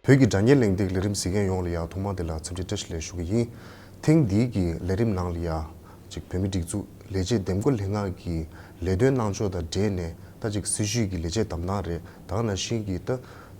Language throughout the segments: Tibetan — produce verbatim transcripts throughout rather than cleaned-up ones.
བོད་ཀྱི་དྲ་བརྙན་གླེང་སྟེགས་ལས་རིམ་གཟིགས་མཁན་ཡོངས་ལ་ཡང་ཐོག་མ་དེ་ལ་འཚམས་འདྲི་བཀྲ་ཤིས་བདེ་ལེགས་ཞུ་གི་ཡིན། ཐེངས་འདིའི་གི་ལས་རིམ་ནང་ལ་ཡང་ཅིག་བོད་མིའི་སྒྲིག་འཛུགས་ལས་བྱེད་འདེམས་བསྐོ་ལྷན་ཁང་གི་ལས་དོན་གནང་ཕྱོགས་དང་འབྲེལ་ནས་ད་ཅིག་སྲི་ཞུའི་གི་ལས་བྱེད་དམ་ནང་རེད། ད་ག་ནང་བཞིན་གྱི་ད་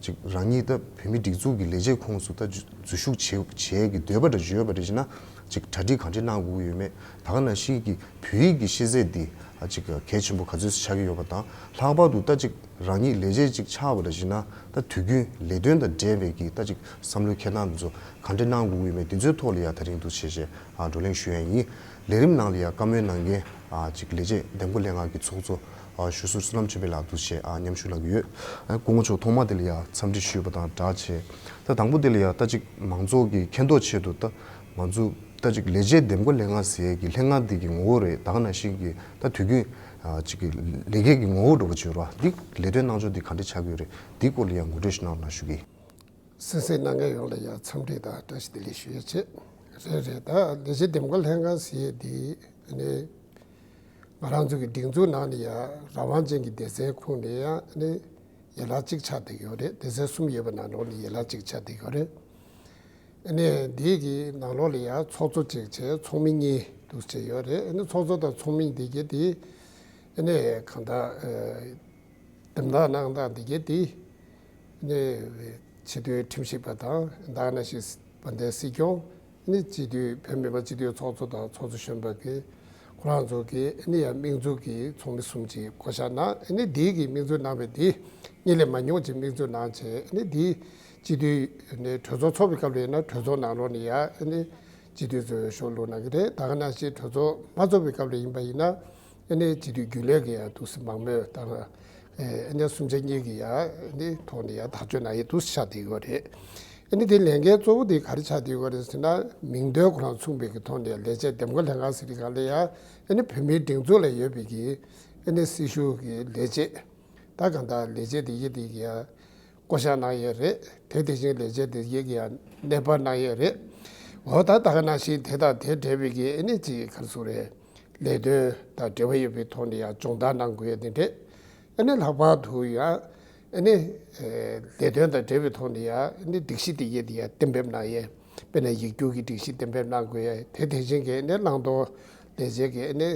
ཅིག་རང་ཉིད་ད་བོད་མིའི་སྒྲིག་འཛུགས་ཀྱི་ལས་བྱེད་ཁོངས་སུ་ད་འཛུལ་ཞུགས་བྱེད་བྱེད་ཀྱི་འདོད་པ་འདྲ་ཞིག་ཡོད་པ་རེད་ཅེ་ན། ཅིག་གྲ་སྒྲིག་གང་འདྲ་གནང་དགོས་ཀྱི་ཡོད་མེད། ད་ག་ནང་བཞིན་གྱི་བོད་ཡིག་གི་ཤེས་ཚད་འདི་ཨ་ཅིག་གལ་ཆེན་པོ་ག་ཚོད་ཆགས་ཀྱི་ཡོད་པ་དང་། ལྷག་པར་དུ་ད་ཅིག་རང་ཉིད་ལས་བྱེད་ཅིག་ཆགས་པ་འདྲ་ཞིག་ན། ད་དུས་རྒྱུན་ལས་དོན་དང་འབྲེལ་བའི་གི་ད་ཅིག་བསམ་བློའི་འཁྱེར་སྟངས་འདི་ཚོ་གང་འདྲ་གནང་དགོས་ཀྱི་ཡོད་མེད། འདི་ཚོའི་ཐོག་ལ་ཡང་ད་རིང་འདུག་བྱས་བྱས་ཨ་བགྲོ་གླེང་ཞུ་ཡ་ཡིན། ལས་རིམ་ནང་ལ་ཡང་བཀའ་མོལ་གནང་མཁན་ཨ་ཅིག་ལས་བྱེད་འདེམས་བསྐོ་ལྷན་ཁང་གི་ཚོགས་གཙོ་ཨ་ཞུ་ཟུར་བསོད་ནམས་ཆོས་འཕེལ་ལགས་འདུག་བྱས་ཨ་མཉམ་ཞུགས་གནང་གི་ཡོད། ཨ་སྐུ་ངོ་མཆོག་ཐོག་མ་དེ་ལ་ཡང་འཚམས་འདྲི་ཞུས་པ་དང་སྦྲགས་བྱས། ད་དང་པོ་དེ་ལ་ཡང་ད་ཅིག་མང་ཚོགས་ཀྱི་མཁྱེན་རྟོགས་ཆེད་དུ་ད་ང་ཚོ་ད་ཅིག་ལས་བྱེད་འདེམས་བསྐོ་ལྷན་ཁང་ཟེར་ཡས་ཀྱི་ལྷན་ཁང་འདི་གི་ངོ་བོ་རེད། ད་ག་ནང་བཞིན་གྱི་ད་དུས་རྒྱུན་ཨ་ཅིག་གི་ལས་ཀའི་གི་ངོ་བོ་འདྲ་པོ་ཅིག་ཡོད་རེད་བ། འདི་ལས་དོན་གནང་ཕྱོགས་འདི་ག་འདྲ་ཆགས་ཀྱི་ཡོད་རེད། འདི་སྐོར་ལ་ཡང་ངོ་སྤྲོད་ཞིག་གནང་རོགས་ཞུ་གི་ཡིན། གསན་གཟིགས་གནང་མཁན་ཡོངས་ལ་ཡང་འཚམས་འདྲི་དང་བཀྲ་ཤིས་བདེ་ལེགས་ཞུ་ཡ་བྱེད། རེད་རེད། ད་ལས་བྱེད་འདེམས་བསྐོ་ལྷན་ཁང་ཟེར་ཡས་འདི་ནི་ང་རང་ཚོ་གི་སྒྲིག་འཛུགས་ནང་ནས་ཡང་རང་དབང་ཅན་གྱི་སྡེ་ཚན་ཁོངས་ནས་ཡང་ནི་ཡན་ལག་གཅིག་ཆགས་བསྡད་ཡོད་རེད། སྡེ་ཚན་གསུམ་ཡོད་པ་ནང་ལོགས་ནས་ཡན་ལག་གཅིག་ཆགས་བསྡད་ཡོད་རེད། ཨ་ནི་འདི་གི་ནང་ལོགས་ལ་ཡང་ཚོགས་གཙོ་གཅིག་བྱས་ཚོགས་མི་གཉིས་འདུག་བྱས་ཡོད་རེད། ཨ་ནི་ཚོགས་གཙོ་དང་ཚོགས་མི་འདི་གི་དེ་ཨ་ནི་གང་ལྟར་ཨ་འདེམས་ཐོན་གནང་སྟངས་འདི་གི་དེ་ཨ་ནི་སྤྱི་འཐུས་ཁྲིམས་ཞིབ་པ་དང་ད་ག་ནང་བཞིན་བན་དེ་སྲིད་སྐྱོང་ཨ་ནི་སྤྱི་འཐུས་བོད་མི་མང་སྤྱི་འཐུས་ཚོགས་གཙོ་དང་ཚོགས་གཙོ་གཞོན་པ་གི་ཁོ་རང་ཚོ་གི་ཨ་ནི་ཡང་དམིགས་འཛུགས་ཀྱི་ཚོགས་མི་གསུམ་གྱིས་བསྐོ་བཞག་གནང་། ཨ་ནི་འདི་གི་དམིགས་འཛུགས་གནང་བའི་འདི་གཉིས་ལས་མ་ཉུང་ཅིག་དམིགས་འཛུགས་གནང་བྱས། ཨ་ནི་འདི་སྤྱི་འཐུས་ནས་གྲོས་ཚོགས་ཚོགས་པའི་སྐབས་ལ་ཡིན་ན་གྲོས་ཚོགས་ནང་ལོགས་ནས་ཡང་ཨ་ནི་སྤྱི་འཐུས་ཚོས་ཤོག་བླུགས་གནང་གི་རེད། ད་ག་ནང་བཞིན་གྲོས་ཚོགས་མ་ཚོགས་པའི་སྐབས་ལ་ཡིན་པ་ཡིན་ན་ཨ་ནི་སྤྱི་འཐུས་རྒྱུན་ལས་ཀྱི་ཡང་འདུག་སེ་མང་མོས་དང་ཨ་ནི་གསུམ་ཆ་གཉིས་ཀྱི་ཡང་ཨ་ནི་ཐོག་ནས་ཡང་ཐག་གཅོད་གནང་ཡས་འདུག་སེ་ཆགས་བསྡད་ཡོད་རེད། ཨ་ནི་དེ་ལས་འགན་གཙོ་བོ་དེ་ག་རེ་ཆགས་བསྡད་ཡོད་རེད་ཟེར་ན། མིང་དོན་ཁོ་རང་མཚུངས་པའི་གི་ཐོག་ནས་ལས་བྱེད་འདེམས་བསྐོ་ལྷན་ཁང་ཟེར་དེ་ག་ལ་ཡང་ཨ་ནི་བོད་མིའི་སྒྲིག་འཛུགས་ལ་ཡོད་པའི་གི་ཨ་ནི་སྲི་ཞུ་གི་ལས་བྱེད། ད་གང་ལྟར་ལས་བྱེད་དེ་གི་དེ་གི་ཡང་བསྐོ་བཞག་གནང་ཡས་རེད། དེ་དེ་བཞིན་ལས་བྱེད་དེ་གི་ཡང་གནས་སྤར་གནང་ཡས་རེད། འོ་ད་ད་ག་ནང་བཞིན་དེ་དང་དེ་འབྲེལ་བའི་གི་ཨ་ནི་ཅིག་ག་རེ་ཟེར་རེད། ལས་དོན་དང་འབྲེལ་བ་ཡོད་པའི་ཐོག་ནས་ཡང་སྦྱོང་བརྡར་གནང་དགོས་ཡས་དེ་འདྲས། ཨ་ནི་ལྷག་པར་དུ་ཡང་ཨ་ནི་ལས་དོན་དང་འབྲེལ་བའི་ཐོག་ནས་ཡང་ཨ་ནི་སྒྲིག་གཞི་དེ་གི་དེ་ཡང་གཏན་འབེབས་གནང་ཡས། དཔེར་ན་ཡིག་སྒྱུར་གྱི་སྒྲིག་གཞི་གཏན་འབེབས་གནང་དགོས་ཡས། དེ་དེ་བཞིན་གྱི་ཨ་ནི་བླང་དོར་ལས་བྱེད་ཀྱི་ཨ་ནི་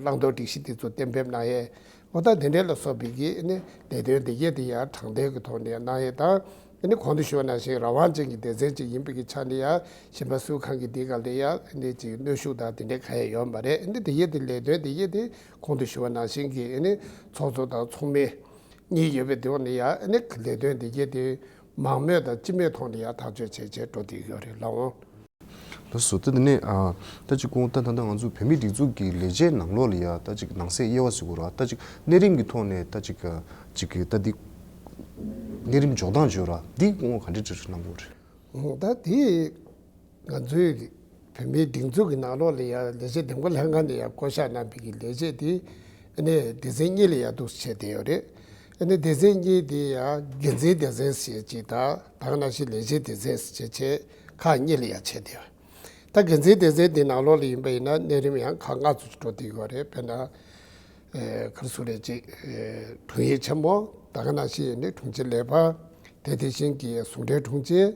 བླང་དོར་སྒྲིག་གཞི་དེ་ཚོ་གཏན་འབེབས་གནང་ཡས། འོ་ད་དེ་འདྲས་ལ་སོགས་པའི་གི་ཨ་ནི་ལས་དོན་དེ་གས་དེ་ཡང་དྲང་བདེན་གྱི་ཐོག་ནས་གནང་ཡས་དང་། ཨ་ནི་གོང་དུ་ཞུས་པ་ནང་བཞིན་རང་དབང་ཅན་གྱི་སྡེ་ཚན་ཅིག་ཡིན་པའི་གི་ཆ་ནས་ཡང་གཞན་པ་སུ་གང་གི་དེ་ག་ལ་ཡང་ཨ་ནི་ཅིག་གནོན་ཤུགས་དང་དེ་འདྲས་གང་ཡང་ཡོད་མ་རེད། ཨ་ནི་དེ་གས་དེ་ལས་དོན་དེ་གས་དེ་གོང་དུ་ཞུས་པ་ནང་བཞིན་གྱི་ཨ་ནི་ཚོགས་གཙོ་དང་ཚོགས་མི་གཉིས་ཡོད་པའི་དེ་འོག་ནས་ཡང་ཨ་ནི་ལས་དོན་དེ་གས་དེ་མང་མོས་དང་སྤྱི་མོས་ཐོག་ནས་ཡང་ཐག་གཅོད་བྱས་བྱས་འགྲོ་བསྡད་ཡོད་རེད་ལགས་འོང་། ལགས་སོ། ད་དེ་ནས་ཨ་ད་ཅིག་སྐུ་ངོ་ད་ད་ལྟ་ང་ཚོ་བོད་མིའི་སྒྲིག་འཛུགས་ཀྱི་ལས་བྱེད་ནང་ལོགས་ལ་ཡ་ད་ཅིག་ནང་གསེས་དབྱེ་བ་ཟེར་དགོས་རེད་བ། ད་ཅིག་གནས་རིམ་གྱི་ཐོག་ནས་ད་ཅིག་ཅིག་གི་ད་འདི་གནས་རིམ་འཇོག་སྟངས་བརྗོད་ར་འདི་སྐུ་ངོ་ག་འདྲ་འགྲེལ་བཤད་གནང་དགོས་རེད། ད་དེ་ང་ཚོའི་བོད་མིའི་སྒྲིག་འཛུགས་ཀྱི་ནང་ལོགས་ལ་ཡ་ལས་བྱེད་འདེམས་བསྐོ་ལྷན་ཁང་ནས་ཡ་བསྐོ་བཞག་གནང་བའི་གི་ལས་བྱེད་དེ་ཨ་ནི་སྡེ་ཚན་གཉིས་ལ་ཡ་འདུག་སེ་ཕྱེ་བསྡད་ཡོད་རེད། ཨ་ནི་སྡེ་ཚན་གཉིས་དེ་ཡ་འགན་འཛིན་སྡེ་ཚན་ཟེར་གཅིག་དང་ད་ག་ནང་བཞིན་ལས་བྱེད་སྡེ་ཚན་ཟེར་བྱས་བྱས་ཁག་གཉིས་ལ་ཡ་ཕྱེ་བསྡད་ཡོད། ད་འགན་འཛིན་སྡེ་ཚན་འདི་ནང་ལོགས་ལ་ཡིན་པ་ཡིན་ན་གནས་རིམ་ཡང་ཁག་ལྔ་ཙམ་ཞིག་འགྲོ་བསྡད་ཡོད་རེད། དཔེར་ན། ཨེ་ག་རེ་ཟེར་རེད། ཅིག་ཨེ་དྲུང་ཡིག་ཆེན་མོ། ད་ག་ནང་བཞིན་ནི་དྲུང་ཆེ་ལས་འཕར། དེ་དེ་བཞིན་གྱི་ཟུང་འབྲེལ་དྲུང་ཆེ།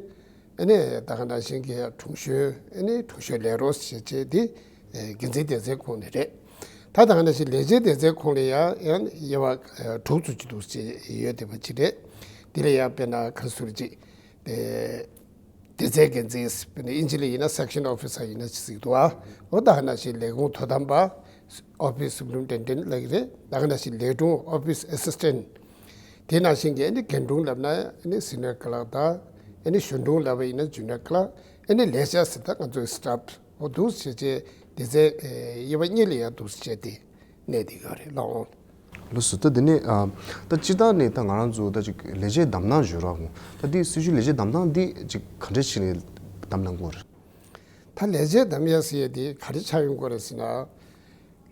ཨ་ནི་ད་ག་ནང་བཞིན་གྱི་དྲུང་གཞོན། ཨ་ནི་དྲུང་གཞོན་ལས་རོགས་ཞེས་བྱས་དེ་ཨེ་འགན་འཛིན་སྡེ་ཚན་ཁོངས་ནས་རེད། ད་ད་ག་ནང་བཞིན་ལས་བྱེད་སྡེ་ཚན་ཁོངས་ལ་ཡང་ཡང་དབྱེ་བ་ཨེ་དྲུག་ཙམ་ཅིག་འདུག་ཅེས་ཡོད་བསྡད་པ་ཅིག་རེད། དེ་ལ་ཡང་དཔེར་ན་ག་རེ་ཟེར་རེད། ཅིག་ཨེ་སྡེ་ཚན་འགན་འཛིན། དཔེར་ན་ཨིན་ཇི་ལ་ཡིན་ན་section officer ཡིན་ན་ཅི་ཟིག་འདུག་ཨ། འོ་ད་ག་ནང་བཞིན་ལས་ཁུངས་དོ་དམ་པ་office superintendent ལབ་ཀྱི་རེད། ད་ག་ནང་བཞིན་ལས་དྲུང་office assistant། དེ་ནང་བཞིན་གྱི་ཨ་ནི་རྒན་དྲུང་ལབ་ན་ཨ་ནི་senior clerk དང་། ཨ་ནི་གཞོན་དྲུང་ལབ་པ་ཡིན་ན་junior clerk། ཨ་ནི་ལས་བྱ་ཟེར་ད་ང་ཚོའི་staff། འོ་འདུག་ཟེར་བྱས་སྡེ་ཚན་ཨེ་དབྱེ་བ་གཉིས་ལ་ཡང་འདུག་ཟེར་བྱས་ཏེ་གནས་བསྡད་ཡོད་རེད་ལགས་འོང་། ལགས་སོ། ད་འདི་ནས་ཨ་ད་སྤྱིར་བཏང་ནས་ད་ང་རང་ཚོ་ད་ཅིག་ལས་བྱེད་བདམས་ཐོན་བརྗོད་རོགས་གོ། ད་འདི་སྲི་ཞུ་ལས་བྱེད་བདམས་ཐོན་འདི་ཅིག་ག་འདྲ་ཞིག་ནས་བདམས་གནང་དགོས་རེད། ད་ལས་བྱེད་བདམས་ཡ་ཟེར་ཡ་འདི་ག་རེ་ཆགས་ཡོང་དགོས་རེད་ཟེར་ན།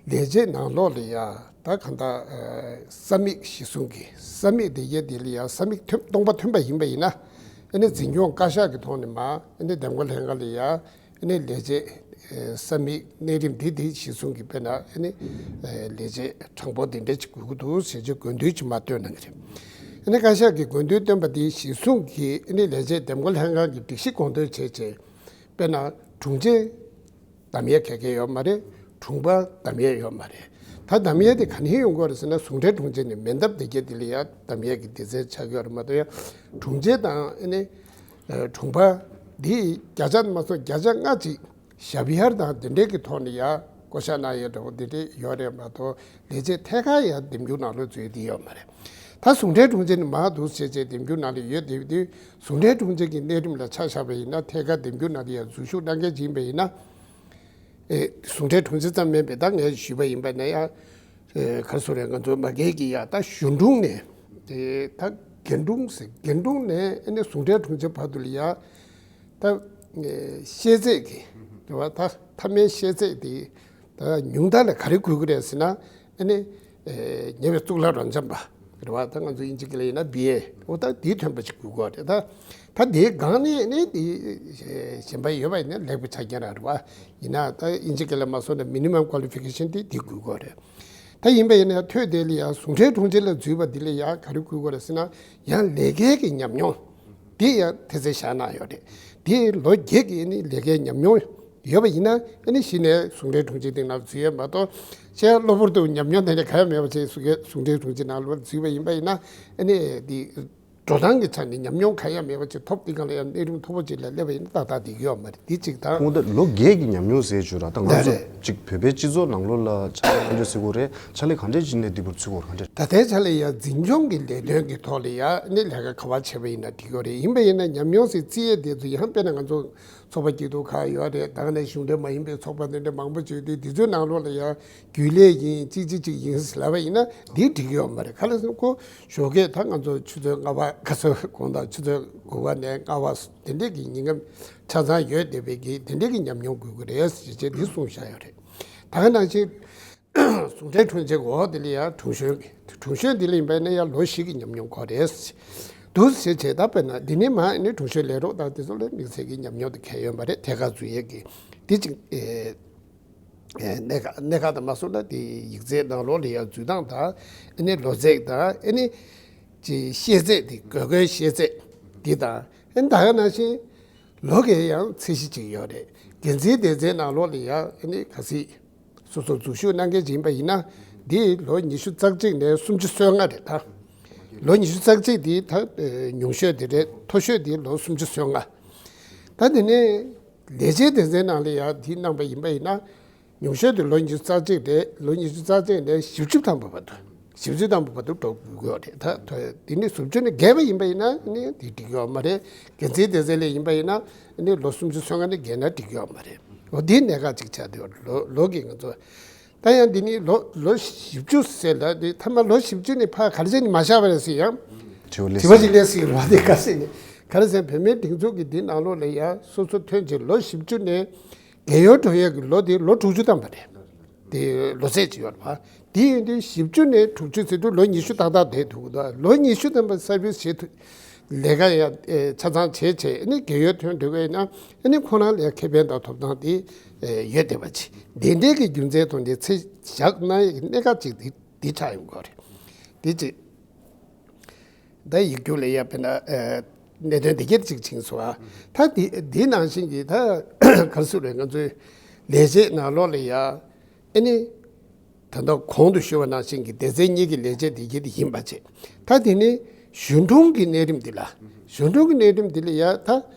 ལས་བྱེད་ནང་ལོགས་ལ་ཡ་ད་གང་ལྟར་ས་མིག་གཞི་བཟུང་གི་ས་མིག་དེ་གའི་དེ་ལ་ཡ་ས་མིག་ཐོན་སྟོང་པ་ཐོན་པ་ཡིན་པ་ཡིན་ན། ཨ་ནི་འཛིན་སྐྱོང་བཀའ་ཤག་གི་ཐོག་ནས་མ་ཨ་ནི་འདེམས་བསྐོ་ལྷན་ཁང་ལ་ཡ་ཨ་ནི་ལས་བྱེད་ས་མིག་གནས་རིམ་འདི་འདི་གཞི་བཟུང་གི་དཔེར་ན་ཨ་ནི་ལས་བྱེད་གྲངས་འབོར་འདི་འདྲ་ཅིག་དགོས་ཀྱི་འདུག་ཟེར་བྱས་དགོས་འདུན་ཅིག་མ་བཏོན་གནང་གི་རེད། ཨ་ནི་བཀའ་ཤག་གིས་དགོས་འདུན་བཏོན་པ་དེ་གཞིར་བཟུང་གིས་ཨ་ནི་ལས་བྱེད་འདེམས་བསྐོ་ལྷན་ཁང་གིས་སྒྲིག་གཞི་དགོངས་དོན་བྱས་བྱས། དཔེར་ན་དྲུང་ཆེ་བདམས་ཡས་ག་གེ་ཡོད་མ་རེད། དྲུང་པ་བདམས་ཡས་ཡོད་མ་རེད། ད་བདམས་ཡས་དེ་ག་ནས་ཡོང་གི་ཡོད་རེད་ཟེར་ན། ཟུང་འབྲེལ་དྲུང་ཆེ་ནས་མེ་འདབས་དེ་གྱད་དེ་ལ་ཡ་བདམས་ཡས་ཀྱི་སྡེ་ཚན་ཆགས་ཀྱི་ཡོད་རེད་མ་གཏོགས། ཡང་དྲུང་ཆེ་དང་ཨ་ནི་ཨ་དྲུང་པ་འདི་བརྒྱ་ཆ་མ་སོང་བརྒྱ་ཆ་ལྔ་ཅིག་ཞབས་གཡར་དང་དེ་འདྲའི་གི་ཐོག་ནས་ཡ་བསྐོ་བཞག་གནང་ཡས་འདྲ་བོ་དེ་འདྲ་ཡོད་རེད་མ་གཏོགས། ལས་བྱེད་ཐད་ཀར་ཡ་འདེམས་སྒྱུར་ནང་ལོགས་འཛུལ་ཡས་དེ་ཡོད་མ་རེད། ད་ཟུང་འབྲེལ་དྲུང་ཆེ་ནི་མར་འདུག་བྱས་བྱས་འདེམས་སྒྱུར་ནང་ལ་ཡོད་བསྡད་དུས། ཟུང་འབྲེལ་དྲུང་ཆེ་གི་གནས་རིམ་ལ་ཆ་བཞག་པ་ཡིན་ན། ཐད་ཀར་འདེམས་སྒྱུར་ནང་ལ་ཡ་འཛུལ་ཞུགས་གནང་མཁན་ཅིག་ཡིན་པ་ཡིན་ན། ཨེ། ཟུང་འབྲེལ་དྲུང་ཆེ་ཙམ་མིན་པའི། ད་ངས་ཞུས་པ་ཡིན་པ་ན་ཡ། ཨེ། ག་རེ་ཟེར་རེད། ང་ཚོ་མ་གི་ཡ་ད་གཞོན་དྲུང་ནས། དེ་ད་རྒན་དྲུང་ཟེར། རྒན་དྲུང་ནས་ཨ་ནི་ཟུང་འབྲེལ་དྲུང་ཆེ་བར་དུ་ལ་ཡ། ད་ཨེ་ཤེས་ཚད་ཀྱི་རེད་བ། ད་མཐའ་མའི་ཤེས་ཚད་དེ་ད་ཉུང་མཐའ་ལ་ག་རེ་དགོས་ཀྱི་རེད་ཟེར་ན། ཨ་ནི་ཨེ་ཉེ་བའི་གཙུག་ལག་རབ་འབྱམས་པ་རེད་བ། ད་ང་ཚོ་དབྱིན་ཇི་སྐད་ལ་ཡིན་ན་བི་ཨེ། འོ་ད་དེའི་ཐོན་པ་ཞིག་དགོས་ཀྱི་རེད། ད་ད་དེའི་སྒང་ནས་ཨ་ནི་དེ་གཞན་པ་ཡོད་པ་ཡིན་ན་ལེགས་པོ་ཆགས་ཀྱི་རེད་བ། ཡིན་ན་ད་དབྱིན་ཇི་སྐད་ལ་མ་སོང་ན་མི་ནི་མམ་ཀོ་ལི་ཕི་ཀེ་ཤན་དེ་དེ་དགོས་ཀྱི་རེད། ད་ཡིན་པ་ཡིན་ན་ཐོད་དེ་ལ་ཡང་ཟུང་འབྲེལ་དྲུང་ཆེ་ལ་འཛུལ་བ་འདི་ལ་ཡང་ག་རེ་དགོས་ཀྱི་རེད་ཟེར་ན། ཡང་ལས་ཀའི་གི་ཉམས་མྱོང་དེ་ཡང་དེ་ཚོ་བཞག་གནང་ཡོད་རེད། དེ་ལོ་བརྒྱད་ཀྱི་ཨ་ནི་ལས་ཀའི་ཉམས་མྱོང་ཡོད་པ་ཡིན་ན། ཨ་ནི་གཞི་ནས་ཟུང་འབྲེལ་དྲུང་ཆེ་དེ་ནང་འཛུལ་ཡས་མ་གཏོགས། ཅིག་གློ་བུར་དུ་ཉམས་མྱོང་དེ་འདྲ་གང་ཡང་མེད་པ་བྱས་ཟུང་འབྲེལ་དྲུང་ཆེ་ནང་ལོགས་འཛུལ་བ་ཡིན་པ་ཡིན་ན། ཨ་ནི་དེ་འགྲོ་སྟངས་ཀྱི་ཆ་ནས་ཉམས་མྱོང་གང་ཡང་མེད་པ་ཅིག་ཐོབ། དེ་སྒང་ལ་ཡང་གནས་རིམ་མཐོ་པོ་ཅིག་ལ་སླེབས་པ་ཡིན་ན་ཏག་ཏག་བསྡད་ཀྱི་ཡོད་མ་རེད། དེ་གཅིག་དང་། ཁོང་ད་ལོ་བརྒྱད་ཀྱི་ཉམས་མྱོང་ཟེར་བརྗོད་ར། ད་ང་ཚོ་ལགས་རེད། གཅིག་བོད་པའི་སྤྱི་ཚོགས་ནང་ལོགས་ལ་ཕྱག་ལས་ག་འདྲ་ཞིག་ཕུལ་དགོས་རེད། ཕྱག་ལས་ག་འདྲ་ཞིག་ནས་འདི་བར་ཚུད་དགོས་རེད། ག་འདྲ། ད་ལྟའི་ཆ་ལ་ཡང་འཛིན་སྐྱོང་གི་ལས་དོན་གྱི་ཐོག་ལ་ཡང་ནི་ལས་ཀ་ག་པར་བྱས་པ་ཡིན་ན་འགྲིག་གི་རེད། ཡིན་པ་ཡིན་ན་ཉམས་མྱོང་ཟེར་རྩིས་ཡས་དེ་ཚོ་ཡང་དཔེར་ན་ང་ཚོ་ཚོགས་པ་སྐྱིད་སྡུག་ཁག་ཡོད་རེད། ད་ག་ནང་བཞིན་གཞུང་འབྲེལ་མ་ཡིན་པའི་ཚོགས་པ་དེ་འདྲ་མང་པོ་ཅིག་ཡོད་དུས། དེ་ཚོའི་ནང་ལོགས་ལ་ཡང་རྒྱུན་ལས་ཡིན། གཅིག་གཅིག་གཅིག་ཡིན་ཟེར་ལབ་པ་ཡིན་ན་དེ་འགྲིག་གི་ཡོད་མ་རེད། ག་རེ་ཟེར་ན་ཁོ་ཞོགས་ཀས་ད་ང་ཚོ་ཆུ་ཚོད་ལྔ་པ། ཁ་སང་དགོང་དག་ཆུ་ཚོད་དགུ་པ་ནས་ལྔ་པ་དེ་འདྲས་ཀྱི་ཉིན་ཀ་ཆ་ཚང་ཡོད་བསྡད་པའི་གི་དེ་འདྲས་ཀྱི་ཉམས་མྱོང་དགོས་ཀྱི་རེད་ཟེར་བྱས་དེ་གསུངས་བཞག་ཡོད་རེད། ད་ག་ནང་བཞིན་ཟུང་འབྲེལ་དྲུང་ཆེ་འོག་དེ་ལ་ཡང་དྲུང་གཞོན། དྲུང་གཞོན་དེ་ལ་ཡིན་པ་ཡིན་ན་ཡང་ལོ་བཞི་གི་ཉམས་མྱོང་དགོས་རེད་འདུག་ཟེར་བྱས། ད་དཔེར་ན་འདི་ནས་མར་ནི་དྲུང་གཞོན་ལས་རོགས་དང་དེ་ཚོ་ལ་དམིགས་བསལ་གྱི་ཉམས་མྱོང་དེ་གང་ཡང་ཡོད་མ་རེད། ཐད་ཀར་འཛུལ་ཡས་ཀྱི་དེ་གཅིག་ཨེ། ཨེ། གནད་འགག་གནད་འགག་དང་མ་སོང་ན་དེ་ཡིག་ཚད་ནང་ལོགས་ལ་ཡང་འཛུལ་སྟངས་དང་། ཨ་ནི་ལོ་ཚད་དང་། ཨ་ནི་ཅིག་ཤེས་ཚད་དེ། དགོས་མཁོའི་ཤེས་ཚད་དེ་དང་། ཨ་ནི་ད་ག་ནང་བཞིན་ལོ་གི་ཡང་ཚད་གཞི་ཅིག་ཡོད་རེད། འགན་འཛིན་སྡེ་ཚན་ནང་ལོགས་ལ་ཡང་ཨ་ནི་གལ་སྲིད་སོ་སོ་འཛུལ་ཞུགས་གནང་མཁན་ཅིག་ཡིན་པ་ཡིན་ན། འདི་ལོ་ཉི་ཤུ་རྩ་གཅིག་ནས་སུམ་ཅུ་སོ་ལྔ་རེད། ད་ལོ་ཉི་ཤུ་རྩ་གཅིག་འདི་ད་ཉུང་ཤོས་དེ་རེད། མཐོ་ཤོས་འདི་ལོ་སུམ་ཅུ་སོ་ལྔ། ད་དེ་ནས་ལས་བྱེད་སྡེ་ཚན་ནང་ལ་ཡང་འདི་གནང་པ་ཡིན་པ་ཡིན་ན། ཉུང་ཤོས་དེ་ལོ་ཉི་ཤུ་རྩ་གཅིག་རེད། ལོ་ཉི་ཤུ་རྩ་གཅིག་ནས་བཞི་བཅུ་ཐམ་པ་བར་དུ། བཞི་བཅུ་ཐམ་པ་བར་དུ་འགྲོ་དགོས་ཡོད་རེད། ད་ད་དེ་ནས་བཞི་བཅུ་ནས་བརྒལ་བ་ཡིན་པ་ཡིན་ན་ནི་དེ་འགྲིག་ཡོད་མ་རེད། འགན་འཛིན་སྡེ་ཚན་ལ་ཡིན་པ་ཡིན་ན་ནི་ལོ་སུམ་ཅུ་སོ་ལྔ་ནས་བརྒལ་ན་འགྲིག་ཡོད་མ་རེད། འོ་དེ་གནད་འགག་ཅིག་ཆགས་བསྡད་ཡོད་རེད། ལོ་ལོ་གི་ང་ཚོ། ད་ཡང་འདི་ནི་ལོ་ལོ་བཞི་བཅུ་ཟེར་ལ། འདི་མཐའ་མ་ལོ་བཞི་བཅུ་ནི་ཕར་ག་རེ་བྱས་ནས་མ་བཞག་པ་རེད་ཟེར་ཡང་། དྲི་བ་དྲི་བ་ཅིག་སླེབས་སྲིད་རེད་བ། དེ་ག་ཟེར་ནས་ག་རེ་ཟེར། བོད་མིའི་སྒྲིག་འཛུགས་ཀྱི་འདི་ནང་ལོགས་ལ་ཡང་སོ་སོ་ཐོན་བྱས་ལོ་བཞི་བཅུ་ནས་བརྒལ་ཡོལ་འགྲོ་ཡས་ཀྱི་ལོ་དེ་ལོ་དྲུག་ཅུ་ཐམ་པ་རེད། དེ་ལོ་ཚད་ཅིག་ཡོད་རེད་བ། དེ་ཡིན་དུས་བཞི་བཅུ་ནས་དྲུག་ཅུ་ཟེར་དུས་ལོ་ཉི་ཤུ་ཏག་ཏག་བསྡད་ཐུབ་ཀྱི་འདུག་ལོ་ཉི་ཤུ་ཐམ་པ་སར་བིས་བྱེད་ཐུབ། ལས་ཀ་ཡང་ཨེ་ཆ་ཚང་བྱས་བྱས་ནས་བརྒལ་ཡོལ་ཐོན་འགྲོ་གི་ཡིན་ན། ཨ་ནི་ཁོ་རང་ལ་ཡང་ཁེ་ཕན་དང་ཐོབ་ཐང་དེ་ཨེ་ཡོད་བསྡད་པ་ཅིག་དེ་འདྲའི་གི་རྒྱུ་མཚན་ཐོག་ནས་ཚད་བཞག་ན་ཡང་གནད་འགག་ཅིག་དེ་དེ་ཆགས་ཡོང་གི་རེད། དེ་ཅིག་ད་ཡིག་རྒྱུགས་ལ་ཡ་དཔེར་ན་ཨེ་གནད་དོན་དེ་གྱད་ཅིག་ཕྱིན་སོང་ཨ། ད་དེ་དེ་ནང་བཞིན་གྱི་ད་ག་རེ་ཟེར་རེད། ང་ཚོའི་ལས་བྱེད་ནང་ལོགས་ལ་ཡ། ཨ་ནི་ད་ལྟ་གོང་དུ་ཞུས་པ་ནང་བཞིན་གྱི་སྡེ་ཚན་གཉིས་ཀྱི་ལས་བྱེད་དེ་གྱད་དེ་ཡིན་པ་བྱས། ད་དེ་ནི་གཞོན་དྲུང་གི་གནས་རིམ་འདི་ལ། གཞོན་དྲུང་གི་གནས་རིམ་འདི་ལ་ཡ་ད་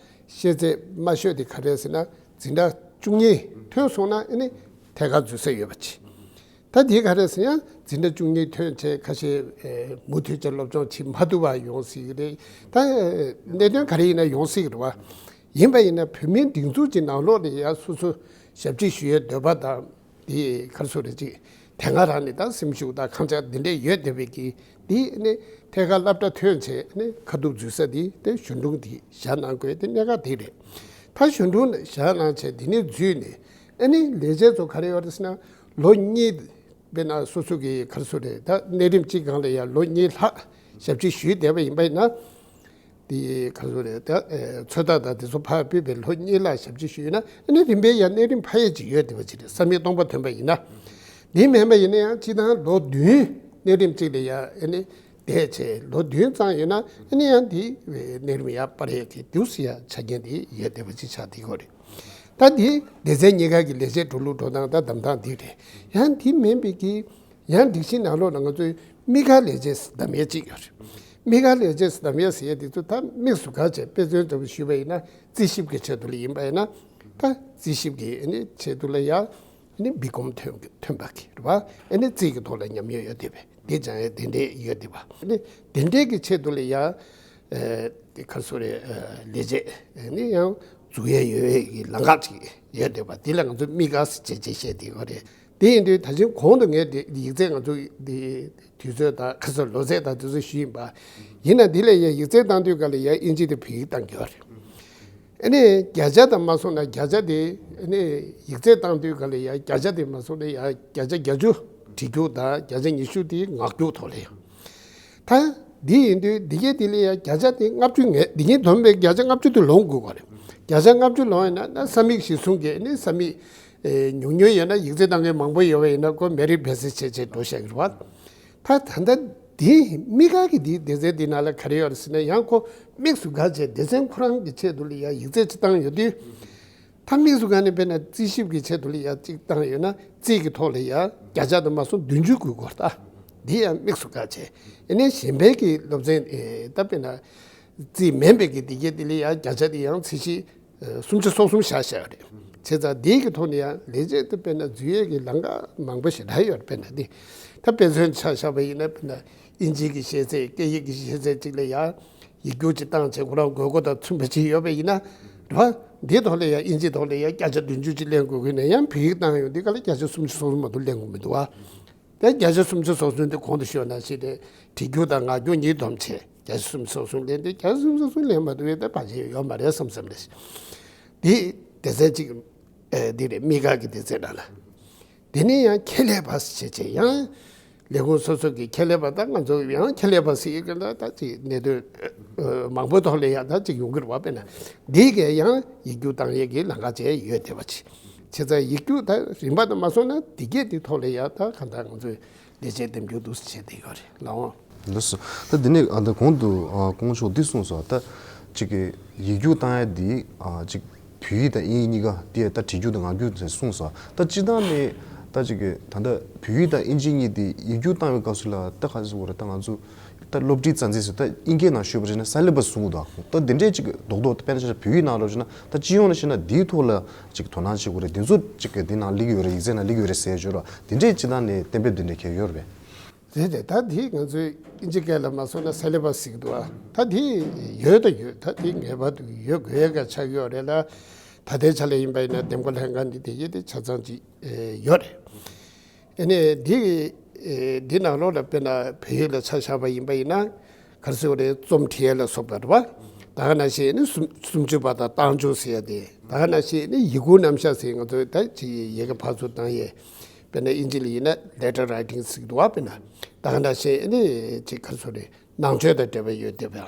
ཤེས་ཚད་དམའ་ཤོས་དེ་ག་རེ་རེད་ཟེར་ན། འཛིན་གྲྭ་བཅུ་གཉིས་ཐོན་སོང་ན་ཨ་ནི་ཐད་ཀར་འཛུལ་ས་ཡོད་པ་བྱས། ད་དེ་ག་རེ་ཟེར་ཡང་འཛིན་གྲྭ་བཅུ་གཉིས་ཐོན་བྱས་ཁ་ཤས་ཨེ་མུ་མཐུད་ཀྱི་སློབ་སྦྱོང་བྱེད་མ་ཐུབ་པ་ཡོང་སྲིད་ཀྱི་རེད། ད་ཨེ་གནད་དོན་ག་རེ་ཡིན་ན་ཡོང་སྲིད་ཀྱི་རེད་བ། ཡིན་པ་ཡིན་ན་བོད་མིའི་སྒྲིག་འཛུགས་ཀྱི་ནང་ལོགས་ལ་ཡང་སོ་སོ་ཞབས་ཕྱི་ཞུ་ཡའི་འདོད་པ་དང་། དེ་ག་རེ་ཟེར་རེད། ཅིག་དེ་སྔ་རང་ནས་ད་སེམས་ཤུགས་དང་ཁ་ཕྱོགས་འདི་འདྲས་ཡོད་བསྡད་པའི་གི་དེ་ནི་ཐད་ཀར་སློབ་གྲྭ་ཐོན་བྱས་ནས་ཁ་ཐུག་འཛུལ་ས་དེ་དེ་གཞོན་དྲུང་དེ་བཞག་གནང་དགོས་དེ་གནད་འགག་དེ་རེད། ད་གཞོན་དྲུང་བཞག་གནང་བྱས་དེ་ནས་འཛུལ་ནས་ཨ་ནི་ལས་བྱེད་ཚོ་ག་རེ་ཡོད་རེད་ཟེར་ན། ལོ་གཉིས། དཔེར་ན་སོ་སོ་གི་ག་རེ་ཟེར་རེད། ད་གནས་རིམ་གཅིག་སྒང་ལ་ཡང་ལོ་གཉིས་ལྷག་ཞབས་ཕྱི་ཞུས་བསྡད་པ་ཡིན་པ་ཡིན་ན། དེ་ག་རེ་ཟེར་རེད། ད་ཨེ་ཚོད་ལྟ་དང་དེ་ཚོ་ཕར་ཕུད་པའི་ལོ་གཉིས་ལྷག་ཞབས་ཕྱི་ཞུས་ན་ཨ་ནི་རིམ་པས་ཡང་གནས་རིམ་འཕར་ཡས་ཅིག་ཡོད་བསྡད་པ་ཅིག་རེད། བསམ་ཡས་སྟོང་པ་ཐོན་པ་ཡིན་ན། དེ་མིན་པ་ཡིན་ན་ཡང་སྤྱིར་བཏང་ལོ་བདུན་གནས་རིམ་གཅིག་ལ་ཡང་ཨ་ནི་ བསྡད་བྱས་ལོ་བདུན་ཙམ་ཡོད་ན་ཨ་ནི་ཡང་འདི་གནས་རིམ་ཡར་སྤར་ཡས་ཀྱི་དུས་སུ་ཡང་ཆ་རྐྱེན་འདི་ཡོད་བསྡད་པ་ཅིག་ཆགས་བསྡད་ཡོད་རེད། ད་འདི་སྡེ་ཚན་གཉིས་ཀ་གི་ལས་བྱེད་འགྲོ་ལུགས་འགྲོ་སྟངས་དང་བདམས་སྟངས་འདི་རེད། ཡང་འདི་མིན་པའི་གི་ཡང་སྒྲིག་གཞི་ནང་ལོགས་ལ་ང་ཚོའི་དམིགས་བཀར་ལས་བྱེད་བདམས་ཡས་ཅིག་ཡོད་རེད། དམིགས་བཀར་ལས་བྱེད་བདམས་ཡས་ཟེར་ཡས་དེ་ཚོ་ད་དམིགས་སུ་བཀར་བྱས་དཔེ་མཚོན་ལྟ་བུ་ཞུས་པ་ཡིན་ན་རྩིས་ཞིབ་ཀྱི་ཆེད་དུ་ལ་ཡིན་པ་ཡིན་ན་ད་རྩིས་ཞིབ་ཀྱི་ཨ་ནི་ཆེད་དུ་ལ་ཡ་ཨ་ནི་བི་ཀོམ་ཐོན་ཐོན་པ་གི་རེད་བ། ཨ་ནི་རྩིས་ཀྱི་ཐོག་ལ་ཉམས་མྱོང་ཡོད་བསྡད་པའི་དེ་སྦྱང་ཡས་དེ་འདྲས་ཡོད་བསྡད་པ། ཨ་ནི་དེ་འདྲས་ཀྱི་ཆེད་དུ་ལ་ཡ་ཨ་དེ་ག་རེ་ཟེར་རེད། ཨ་ལས་བྱེད་ཨ་ནི་ཡང་འཛུགས་ཡས་ཡོད་ཡས་ཀྱི་ལམ་ཁ་ཅིག་ཡོད་བསྡད་པ། དེ་ལ་ང་ཚོ་དམིགས་བཀར་ཟེར་བྱས་བྱས་བཤད་བསྡད་ཡོད་རེད། དེ་ཡིན་དུས་ད་ཕྱིན་གོང་དུ་ངས་དེ་ཡིག་ཚད་ང་ཚོ་དེ་དུས་ཚོད་དང་ཁ་སང་ལོ་ཚད་དང་དེ་ཚོ་ཞུས་ཡིན་པ། ཡིན་ན་འདི་ལ་ཡང་ཡིག་ཚད་བཏང་དུས་ག་ལ་ཡང་དབྱིན་ཇི་དང་བོད་ཡིག་བཏང་གི་ཡོད་རེད། ཨ་ནི་བརྒྱ་ཆ་དང་མ་སོང་ན་བརྒྱ་ཆ་དེ་ཨ་ནི་ཡིག་ཚད་བཏང་དུས་ག་ལ་ཡང་བརྒྱ་ཆ་དེ་མ་སོང་ན་ཡང་བརྒྱ་ཆ་བརྒྱད་ཅུ་བྲིས་རྒྱུགས་དང་བརྒྱ་ཆ་ཉི་ཤུ་དེ་ངག་རྒྱུགས་ཐོག་ལ་ཡང་། ད་འདི་ཡིན་དུས་འདི་གའི་འདི་ལ་ཡང་བརྒྱ་ཆ་དེ་ལྔ་བཅུ་ངས་འདི་གའི་བསྡོམས་པའི་བརྒྱ་ཆ་ལྔ་བཅུ་དེ་ལོངས་དགོས་པ་རེད། བརྒྱ་ཆ་ལྔ་བཅུ་ལོངས་ཡིན་ན་ན་ས་མིག་གཞིར་བཟུང་གི་ཨ་ནི་ས་མིག་ཨེ་ཉུང་ཉུང་ཡོད་ན་ཡིག་ཚད་བཏང་མཁན་མང་པོ་ཡོད་པ་ཡིན་ན་ཁོ་མེ་རིཊ་བེ་སིས་བྱས་བྱས་འགྲོ་བཞག་གི་རེད་བ། ད་ད་ལྟ་འདི་དམིགས་བཀར་གྱི་འདི་སྡེ་ཚན་འདི་ནང་ལ་ག་རེ་ཡོད་རེད་ཟེར་ན་ཡང་ཁོ་དམིགས་སུ་བཀར་བྱས་སྡེ་ཚན་ཁོ་རང་གི་ཆེད་དུ་ལ་ཡང་ཡིག་ཚད་ཅིག་བཏང་ཡོད་དུས། ད་དམིགས་སུ་བཀར་ནས་དཔེར་ན་རྩིས་ཞིབ་ཀྱི་ཆེད་དུ་ལ་ཡང་གཅིག་བཏང་ཡོད་ན་རྩིས་ཀྱི་ཐོག་ལ་ཡང་བརྒྱ་ཆ་དང་མ་སོང་བདུན་ཅུ་དགོས་སྐོར་ད། འདི་ཡང་དམིགས་སུ་བཀར་བྱས། ཨ་ནི་གཞན་པའི་གི་སློབ་ཚན་ཨེ་ད་དཔེར་ན་རྩིས་མིན་པའི་གི་འདི་གའི་འདི་ལ་ཡང་བརྒྱ་ཆ་འདི་ཡང་རྩིས་ཞིབ་ཨེ་སུམ་ཅུ་སོ་གསུམ་བཞག་བཞག་རེད། བྱས་ཙང་འདིའི་གི་ཐོག་ནས་ཡང་ལས་བྱེད་དུ་དཔེར་ན་འཛུལ་ཡས་ཀྱི་ལམ་ཁ་མང་པོ་ཞེ་དྲག་ཡོད་རེད། དཔེར་ན་འདི་ད་དཔེ་མཚོན་ཆ་བཞག་པ་ཡིན་ན་དཔེར་ན་དབྱིན་ཇིའི་གི་ཤེས་ཚད་སྐད་ཡིག་གི་ཤེས་ཚད་ཅིག་ལ་ཡང་ཡིག་རྒྱུགས་ཅིག་བཏང་བྱས་ཁོ་རང་དགོས་མཁོ་དང་མཚུངས་པ་ཅིག་ཡོད་པ་ཡིན་ན་རེད་བ། འདིའི་ཐོག་ལ་ཡང་དབྱིན་ཇིའི་ཐོག་ལ་ཡང་བརྒྱ་ཆ་བདུན་ཅུ་ཅིག་ལེན་དགོས་ཀྱི་ན་ཡང་བོད་ཡིག་བཏང་ཡོང་འདི་ག་ལ་བརྒྱ་ཆ་སུམ་ཅུ་སོ་གསུམ་མ་གཏོགས་ལེན་དགོས་མི་འདུག་བ། དེ་བརྒྱ་ཆ་སུམ་ཅུ་སོ་གསུམ་དེ་གོང་དུ་ཞུས་ནང་བཞིན་རེད། བྲིས་རྒྱུགས་དང་ངག་རྒྱུགས་གཉིས་བསྡོམས་བྱས་བརྒྱ་ཆ་སུམ་ཅུ་སོ་གསུམ་ལེན་དེ་བརྒྱ་ཆ་སུམ་ཅུ་སོ་གསུམ་ལེན་མ་ཐུབ་པའི་དེ་བར་ཆད་ཡོད་མ་རེད་བསམ་བསམ་རེད། འདི་སྡེ་ཚན་གཅིག་ཨེ་འདི་རེད། དམིགས་བཀར་གྱི་སྡེ་ཚན་ནང་ལ། དེ་ནས་ཡང་ཁྱད་ལས་པ་ཞེས་བྱས་ཡང་ལས་ཁུངས་སོ་སོ་གི་ཁྱད་ལས་པ་དང་ང་ཚོ་ཡང་ཁྱད་ལས་པ་ཟེར་གྱི་ལ་ད་ཅིག་གནད་དོན་མང་པོའི་ཐོག་ལ་ཡང་ད་ཅིག་ཡོང་གི་རེད་བ། དཔེར་ན་འདི་གས་ཡང་ཡིག་རྒྱུགས་བཏང་ཡས་ཀྱི་ལམ་ཁ་བྱས་ཡོད་བསྡད་པ་ཅིག་བྱས་ཙང་ཡིག་རྒྱུགས་ད་རིམ་པ་དང་མ་སོང་ན་འདི་གས་དེ་ཐོག་ལ་ཡང་ད་གང་ལྟར་ང་ཚོས་ལས་བྱེད་འདེམས་རྒྱུགས་འདུག་སེ་བྱས་བསྡད་ཡོད་རེད་ལགས་འོང་། ལགས་སོ། ད་འདི་ནས་ཨ་ད་གོང་དུ་ཨ་སྐུ་ངོ་མཆོག་འདི་གསུངས་སོང་། ད་ཅིག་གི་ཡིག་རྒྱུགས་བཏང་ཡ་འདི་ཨ་ཅིག་བོད་ཡིག་དང་དབྱིན་ཡིག་གཉིས་ཀ་དེ་ད་བྲིས་རྒྱུགས་དང་ངག་རྒྱུགས་ཟེར་གསུངས་སོང་། ད་སྤྱིར་བཏང་ནས་ད་ཅིག་གི་ད་ལྟ་བོད་ཡིག་དང་དབྱིན་ཇི་གཉིས་དེ་ཡིག་རྒྱུགས་བཏང་བའི་སྐབས་སུ་ལ་ད་ག་ཟེར་དགོས་རེད། ད་ང་ཚོ་ད་སློབ་ཁྲིད་རྩ་འཛིན་ཟེར་ད་དབྱིན་སྐད་ནང་ཤོད་པ་བྱས་ན་སེ་ལེ་བ་སི་གསུང་གི་འདུག་ད་འདི་འདྲའི་ཅིག་རྡོག་རྡོག་དཔེར་ན་ཆ་བཞག་བོད་ཡིག་ནང་ལ་བྱས་ན་ད་སྤྱི་ཡོངས་ནས་བཤད་ན་འདིའི་ཐོག་ལ་ཅིག་དོ་སྣང་བྱེད་དགོས་རེད། འདི་ཚོ་ཅིག་གི་འདི་ནང་སླེབས་ཀྱི་ཡོད་རེད། ཡིག་ཚད་ནང་སླེབས་ཀྱི་ཡོད་རེད་ཟེར་ཡ་ཅིག་ཡོད་རེད། འདི་འདྲའི་སྤྱིར་བཏང་ནས་གཏན་འབེབས་འདི་འདྲ་གང་ཡོད་རེད་པས། རེད་རེད། ད་འདི་ང་ཚོའི་དབྱིན་ཇི་སྐད་ལ་མ་སོང་ན་སེ་ལེ་བ་སི་ཟེར་གྱི་འདུག་ཨ། ད་འདི་ཡོད་དང་ཡོད། ད་འདི་ངེས་པར་དུ་ཡོད་དགོས་ཡས་ཀ་ཆགས་ཡོད་རེད་ལ། ད་ལྟའི་ཆ་ལ་ཡིན་པ་ཡིན་ན་འདེམས་བསྐོ་ལྷན་ཁང་འདི་དེ་ཡས་དེ་ཆ་ཚང་ཅིག་ཡོད་རེད། ཨ་ནི་འདི་འདི་ནང་ལོགས་ལ་དཔེར་ན་བོད་ཡིག་ལ་ཆ་བཞག་པ་ཡིན་པ་ཡིན་ན་ག་རེ་ཟེར་དགོས་རེད། རྩོམ་འབྲི་ཡས་ལ་སོགས་པ་རེད་བ། ད་ག་ནང་བཞིན་ཨ་ནི་སུམ་སུམ་ཅུ་པ་དང་རྟགས་འཇུག་ཟེར་ཡ་དེ། ད་ག་ནང་བཞིན་ཨ་ནི་ཡི་གུ་རྣམ་གཞག་ཟེར་ང་ཚོས་ད་ཅིག་ཡི་གེ་ཕར་ཚུར་བཏང་ཡས། དཔེར་ན་དབྱིན་ཇི་ལ་ཡིན་ན་letter writing ཟེར་གྱི་འདུག་བ། དཔེར་ན་ད་ག་ནང་བཞིན་ཨ་ནི་ཅིག་ག་རེ་ཟེར་དགོས་རེད། ནང་ཆོས་དང་འབྲེལ་བ་ཡོད་བསྡད་པ།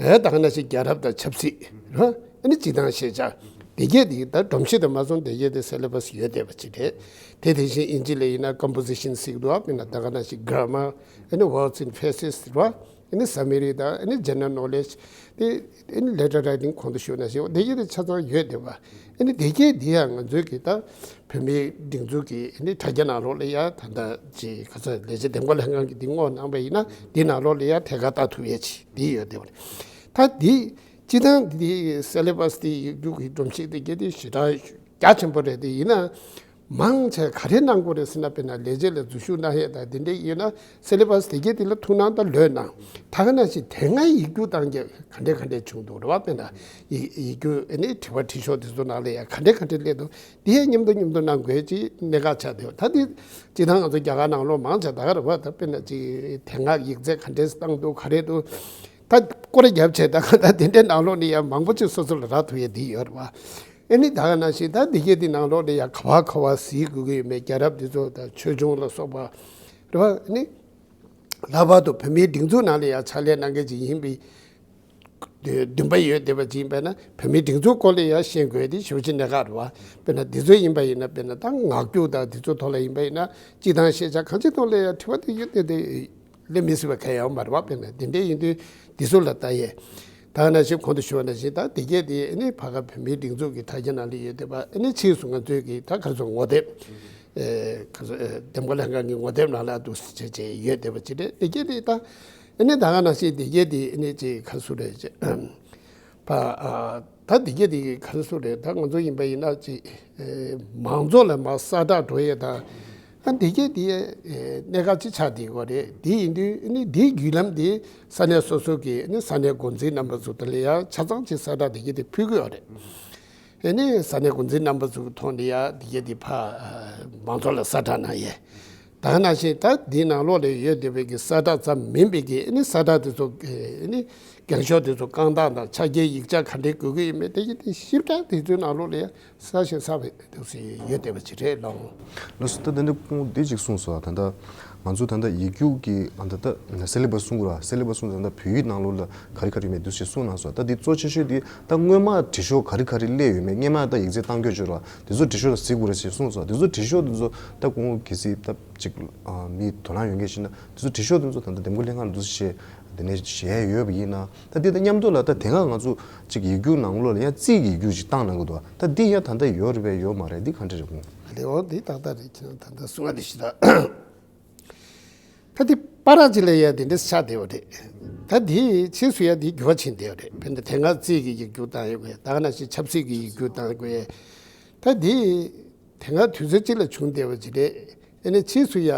ཨེ་ད་ག་ནང་བཞིན་རྒྱལ་རབས་དང་ཆབ་སྲིད་རེད། ཨ་ནི་སྤྱིར་བཏང་ཤེས་བྱ་དེ་གས་དེ་ད་སྒྲོམ་གཞི་དེ་མ་སོང་དེ་གས་དེ་སེ་ལེ་བ་སི་ཡོད་བསྡད་པ་ཅིག་རེད། དེ་དེ་བཞིན་དབྱིན་ཇི་ལ་ཡིན་ན་composition ཟེར་གྱི་འདུག་བ། དཔེར་ན་ད་ག་ནང་བཞིན་grammar ཨ་ནི་words and phrases རེད་བ། ཨ་ནི་summary དང་ཨ་ནི་general knowledge དེ་ཨ་ནི་letter writing གོང་དུ་ཞུས་ནང་བཞིན་དེ་གས་དེ་ཆ་ཚང་ཡོད་བསྡད་པ། ཨ་ནི་དེ་གས་དེ་ཡང་ང་ཚོའི་གི་ད་བོད་མིའི་སྒྲིག་འཛུགས་ཀྱི་ཨ་ནི་དྲ་རྒྱ་ནང་ལོགས་ལ་ཡ་ད་ལྟ་ཅིག་ག་ཚོད་ལས་བྱེད་འདེམས་བསྐོ་ལྷན་ཁང་གིས་འདི་བསྔོགས་གནང་པ་ཡིན་ན་འདི་ནང་ལོགས་ལ་ཡ་ཐད་ཀར་ལྟ་ཐུབ་ཡས་ཅིག་འདི་ཡོད་བསྡད་པ་རེད། ད་འདི་སྤྱིར་བཏང་འདི་སེ་ལེ་བ་སི་འདི་ཡིག་རྒྱུགས་ཀྱི་སྒྲོམ་གཞི་དེ་གས་དེ་ཞེ་དྲག་རྒྱ་ཆེན་པོ་རེད། དེ་ཡིན་ན་མང་ཆེ་ག་རེ་གནང་དགོས་རེད་ཟེར་ན་དཔེར་ན་ལས་བྱེད་ལ་འཛུལ་ཞུགས་གནང་ཡས་དང་དེ་འདྲས་ཡོད་ན་སེ་ལེ་བ་སི་དེ་གས་དེ་ལ་ཐུགས་སྣང་དང་ལོས་གནང་། ད་ག་ནང་བཞིན་དེ་སྔ་ཡིག་རྒྱུགས་བཏང་རྒྱུ་ག་འདྲས་ག་འདྲས་བྱུང་འདུག་རེད་བ། དཔེར་ན་ཡིག་ཡིག་རྒྱུགས་ཨ་ནི་དྲི་བ་དྲི་ཤོག་དེ་ཚོ་ནང་ལ་ཡང་ག་འདྲས་ག་འདྲས་སླེབས་འདུག་དེ་ཡང་མཉམ་དུ་མཉམ་དུ་གནང་དགོས་ཀྱི་གནད་འགག་ཆགས་བསྡད་ཡོད། ད་དེ་སྤྱིར་བཏང་ང་ཚོ་རྒྱ་གར་ནང་ལོགས་མང་ཆེ་ད་ག་རེད་བ། ད་དཔེར་ན་ཅིག་དེ་སྔ་ཡིག་ཚད་ག་འདྲས་བཏང་འདུག་ག་རེ་འདུག་ད་སྐོར་ར་བརྒྱབ་བྱས་ད་ག་ད་དེ་འདྲའི་ནང་ལོགས་ནས་ཡང་མང་པོ་ཅིག་སོ་སོ་ལ་རག་ཐུབ་ཡས་འདི་ཡོད་རེད་བ། ཨ་ནི་ད་ག་ནང་བཞིན་ད་འདི་གས་འདི་ནང་ལོགས་ནས་ཡང་ག་བ་ག་བ་གཟིགས་དགོས་ཀྱི་ཡོད་མེད། རྒྱལ་རབས་འདི་ཚོ་དང་ཆོས་འབྱུང་ལ་སོགས་པ་རེད་བ། ཨ་ནི་ལྷག་པར་དུ་བོད་མིའི་སྒྲིག་འཛུགས་ནང་ལ་ཡང་ཕྱག་ལས་གནང་མཁན་ཅིག་ཡིན་པའི་འདུན་པ་ཡོད་བསྡད་པ་ཅིག་ཡིན་པས་ན་བོད་མིའི་སྒྲིག་འཛུགས་སྐོར་ལ་ཡང་ཤེས་དགོས་དེ་ཞེ་པོ་ཅིག་གནད་འགག་རེད་བ། དཔེར་ན་འདི་ཚོ་ཡིན་པ་ཡིན་ན་དཔེར་ན་ད་ངག་རྒྱུགས་དང་འདི་ཚོ་ཐོག་ལ་ཡིན་པ་ཡིན་ན་སྤྱིར་བཏང་ཤེས་བྱ་གང་ཅིའི་ཐོག་ལ་ཡང་དྲི་བ་དེ་ཡོད་དེ་དེ། སླེབས་མི་སྲིད་པ་གང་ཡང་ཡོད་མ་རེད་བ། དཔེར་ན་དེ་འདྲའི་ཡིན་དུས་དེ་ཚོ་ལ་ལྟ་ཡས། ད་ནང་བཞིན་གོང་དུ་ཞུས་པ་ནང་བཞིན་ད་དེ་གས་དེ་ཨ་ནི་ཕ་ག་བོད་མིའི་སྒྲིག་འཛུགས་ཀྱི་དྲ་རྒྱ་ནང་ལ་ཡོད་བསྡད་པ། ཨ་ནི་ཕྱིས་སུ་ང་ཚོའི་གི་ད་ག་རེ་ཟེར་ངོ་དེབ། ཨེ་ག་རེ་ཟེར། ཨེ་འདེམས་བསྐོ་ལྷན་ཁང་གི་ངོ་དེབ་ནང་ལ་འདུག་སེ་བྱས་བྱས་ཡོད་བསྡད་པ་ཅིག་རེད། དེ་གས་དེ་ད་ཨ་ནི་ད་ག་ནང་བཞིན་དེ་གས་དེ་ཨ་ནི་ཅིག་ག་རེ་ཟེར་རེད། ཅིག་ཕ་ཨ་ད་འདི་གས་འདི་ག་རེ་ཟེར་རེད། ད་ང་ཚོ་ཡིན་པ་ཡིན་ན་ཅིག་ཨེ་མང་ཚོགས་ལ་མར་གསལ་བསྒྲགས་འགྲོ་ཡས་ད། ཨ་འདི་གས་འདི་ཨེ་གནད་འགག་ཅིག་ཆགས་བསྡད་ཡོད་རེད། འདི་ཡིན་དུས་ཨ་ནི་འདིའི་བརྒྱུད་ལམ་འདི་ས་གནས་སོ་སོ་གི་ཨ་ནི་ས་གནས་འགོ་འཛིན་རྣམ་པ་ཚོ་དེ་ལ་ཡང་ཆ་ཚང་ཅིག་གསལ་བསྒྲགས་འདི་གས་འདི་ཕུལ་གི་ཡོད་རེད། ཨ་ནི་ས་གནས་འགོ་འཛིན་རྣམ་པ་ཚོ་གི་ཐོག་ནས་ཡང་འདི་གས་འདི་ཕར་ཨ་མང་ཚོགས་ལ་གསལ་བསྒྲགས་གནང་ཡས། ད་ག་ནང་བཞིན་ད་འདིའི་ནང་ལོགས་ལ་ཡོད་བསྡད་པའི་གི་གསལ་བསྒྲགས་ཙམ་མིན་པའི་གི་ཨ་ནི་གསལ་བསྒྲགས་དེ་ཚོ་ཨ་ནི་འགེངས་ཤོག་དེ་ཚོ་བཀང་སྟངས་དང་ཕྱག་འཁྱེར་ཡིག་ཆ་ག་འདྲས་དགོས་ཀྱི་ཡོད་མེད་དེ་ཡི་དེ་ཞིབ་ཕྲ་དེ་ཚོའི་ནང་ལོགས་ལ་ཡང་གསལ་ཞིང་གསལ་བའི་དུས་སུ་ཡོད་བསྡད་པ་ཅིག་རེད་ལགས། ལགས་སོ། ད་ད་འདི་ཁོང་འདི་ཅིག་གསུངས་སོང་། ད་ལྟ་ང་ཚོ་ད་ལྟ་ཡིག་རྒྱུགས་ཀྱི་ཨ་ད་ད་སི་ལེ་བ་སི་གསུང་དགོས་ར། སི་ལེ་བ་སི་གསུང་ད་ལྟ་བོད་ཡིག་ནང་ལོགས་ལ་ག་རེ་ག་རེ་ཡོད་མེད་འདུག་ཞེས་གསུངས་གནང་སོང་། ད་འདི་གཙོ་ཆེ་ཤོས་འདི་ད་སྔོན་མ་བྲིས་ཤོག་ག་རེ་ག་རེ་སླེབས་ཡོད་མེད། སྔོན་མ་ད་ཡིག་ཚད་བཏང་སྐྱོར་བྱོས་ར། དེ་ཚོ་བྲིས་ཤོག་ལ་གཟིགས་དགོས་རེད་ཞེས་གསུངས་སོང་། དེ་ཚོ་བྲིས་ཤོག་དེ་ཚོ་ད་ཁོང་གལ་སྲིད་ད་ཅིག་ཨ་མི་དོ་སྣང་ཡོད་མཁན་ཞིག་ན་དེ་ཚོ་བྲིས་ཤོག་དེ་ཚོ་ད་ལྟ་འདེམས་བསྐོ་ལྷན་ཁང་ལ་འདུག་སེ་བྱས་དེ་ནས་བྱས་ཡོད་པ་ཡིན་ན། ད་དེ་དང་མཉམ་དུ་ལ་ད་དེ་སྔ་ང་ཚོ་ཅིག་ཡིག་རྒྱུགས་ནང་ལོགས་ལ་ཡང་རྩིས་ཀྱི་ཡིག་རྒྱུགས་ཅིག་བཏང་གནང་གི་འདུག་ད་འདི་ཡང་ད་ལྟ་ཡོད་རེད་པས་ཡོད་མ་རེད། འདི་ག་འདྲ་རེད་ཁོང་། ལེའོ་འདི་ཏག་ཏག་རེད། ཁྱེད་རང་ད་ལྟ་གསུང་བ་འདི་ཞིག་ད། ད་འདི་པར་ཅིག་ལ་ཡ་དེ་འདྲ་ཆགས་བསྡད་པ་རེད། ད་འདི་ཕྱིས་སུ་ཡ་འདི་འགྱུར་བ་ཕྱིན་བསྡད་པ་རེད། དཔེར་ན་དེ་སྔ་རྩིས་ཀྱི་ཡིག་རྒྱུགས་བཏང་ཡོད་དགོས། ད་ག་ནང་བཞིན་ཆབ་སྲིད་ཀྱི་ཡིག་རྒྱུགས་བཏང་དགོས། ད་འདི་དེ་སྔ་དུས་ཚོད་གཅིག་ལ་བྱུང་བསྡད་པ་ཅིག་རེད། ཨ་ནི་ཕྱིས་སུ་ཡ་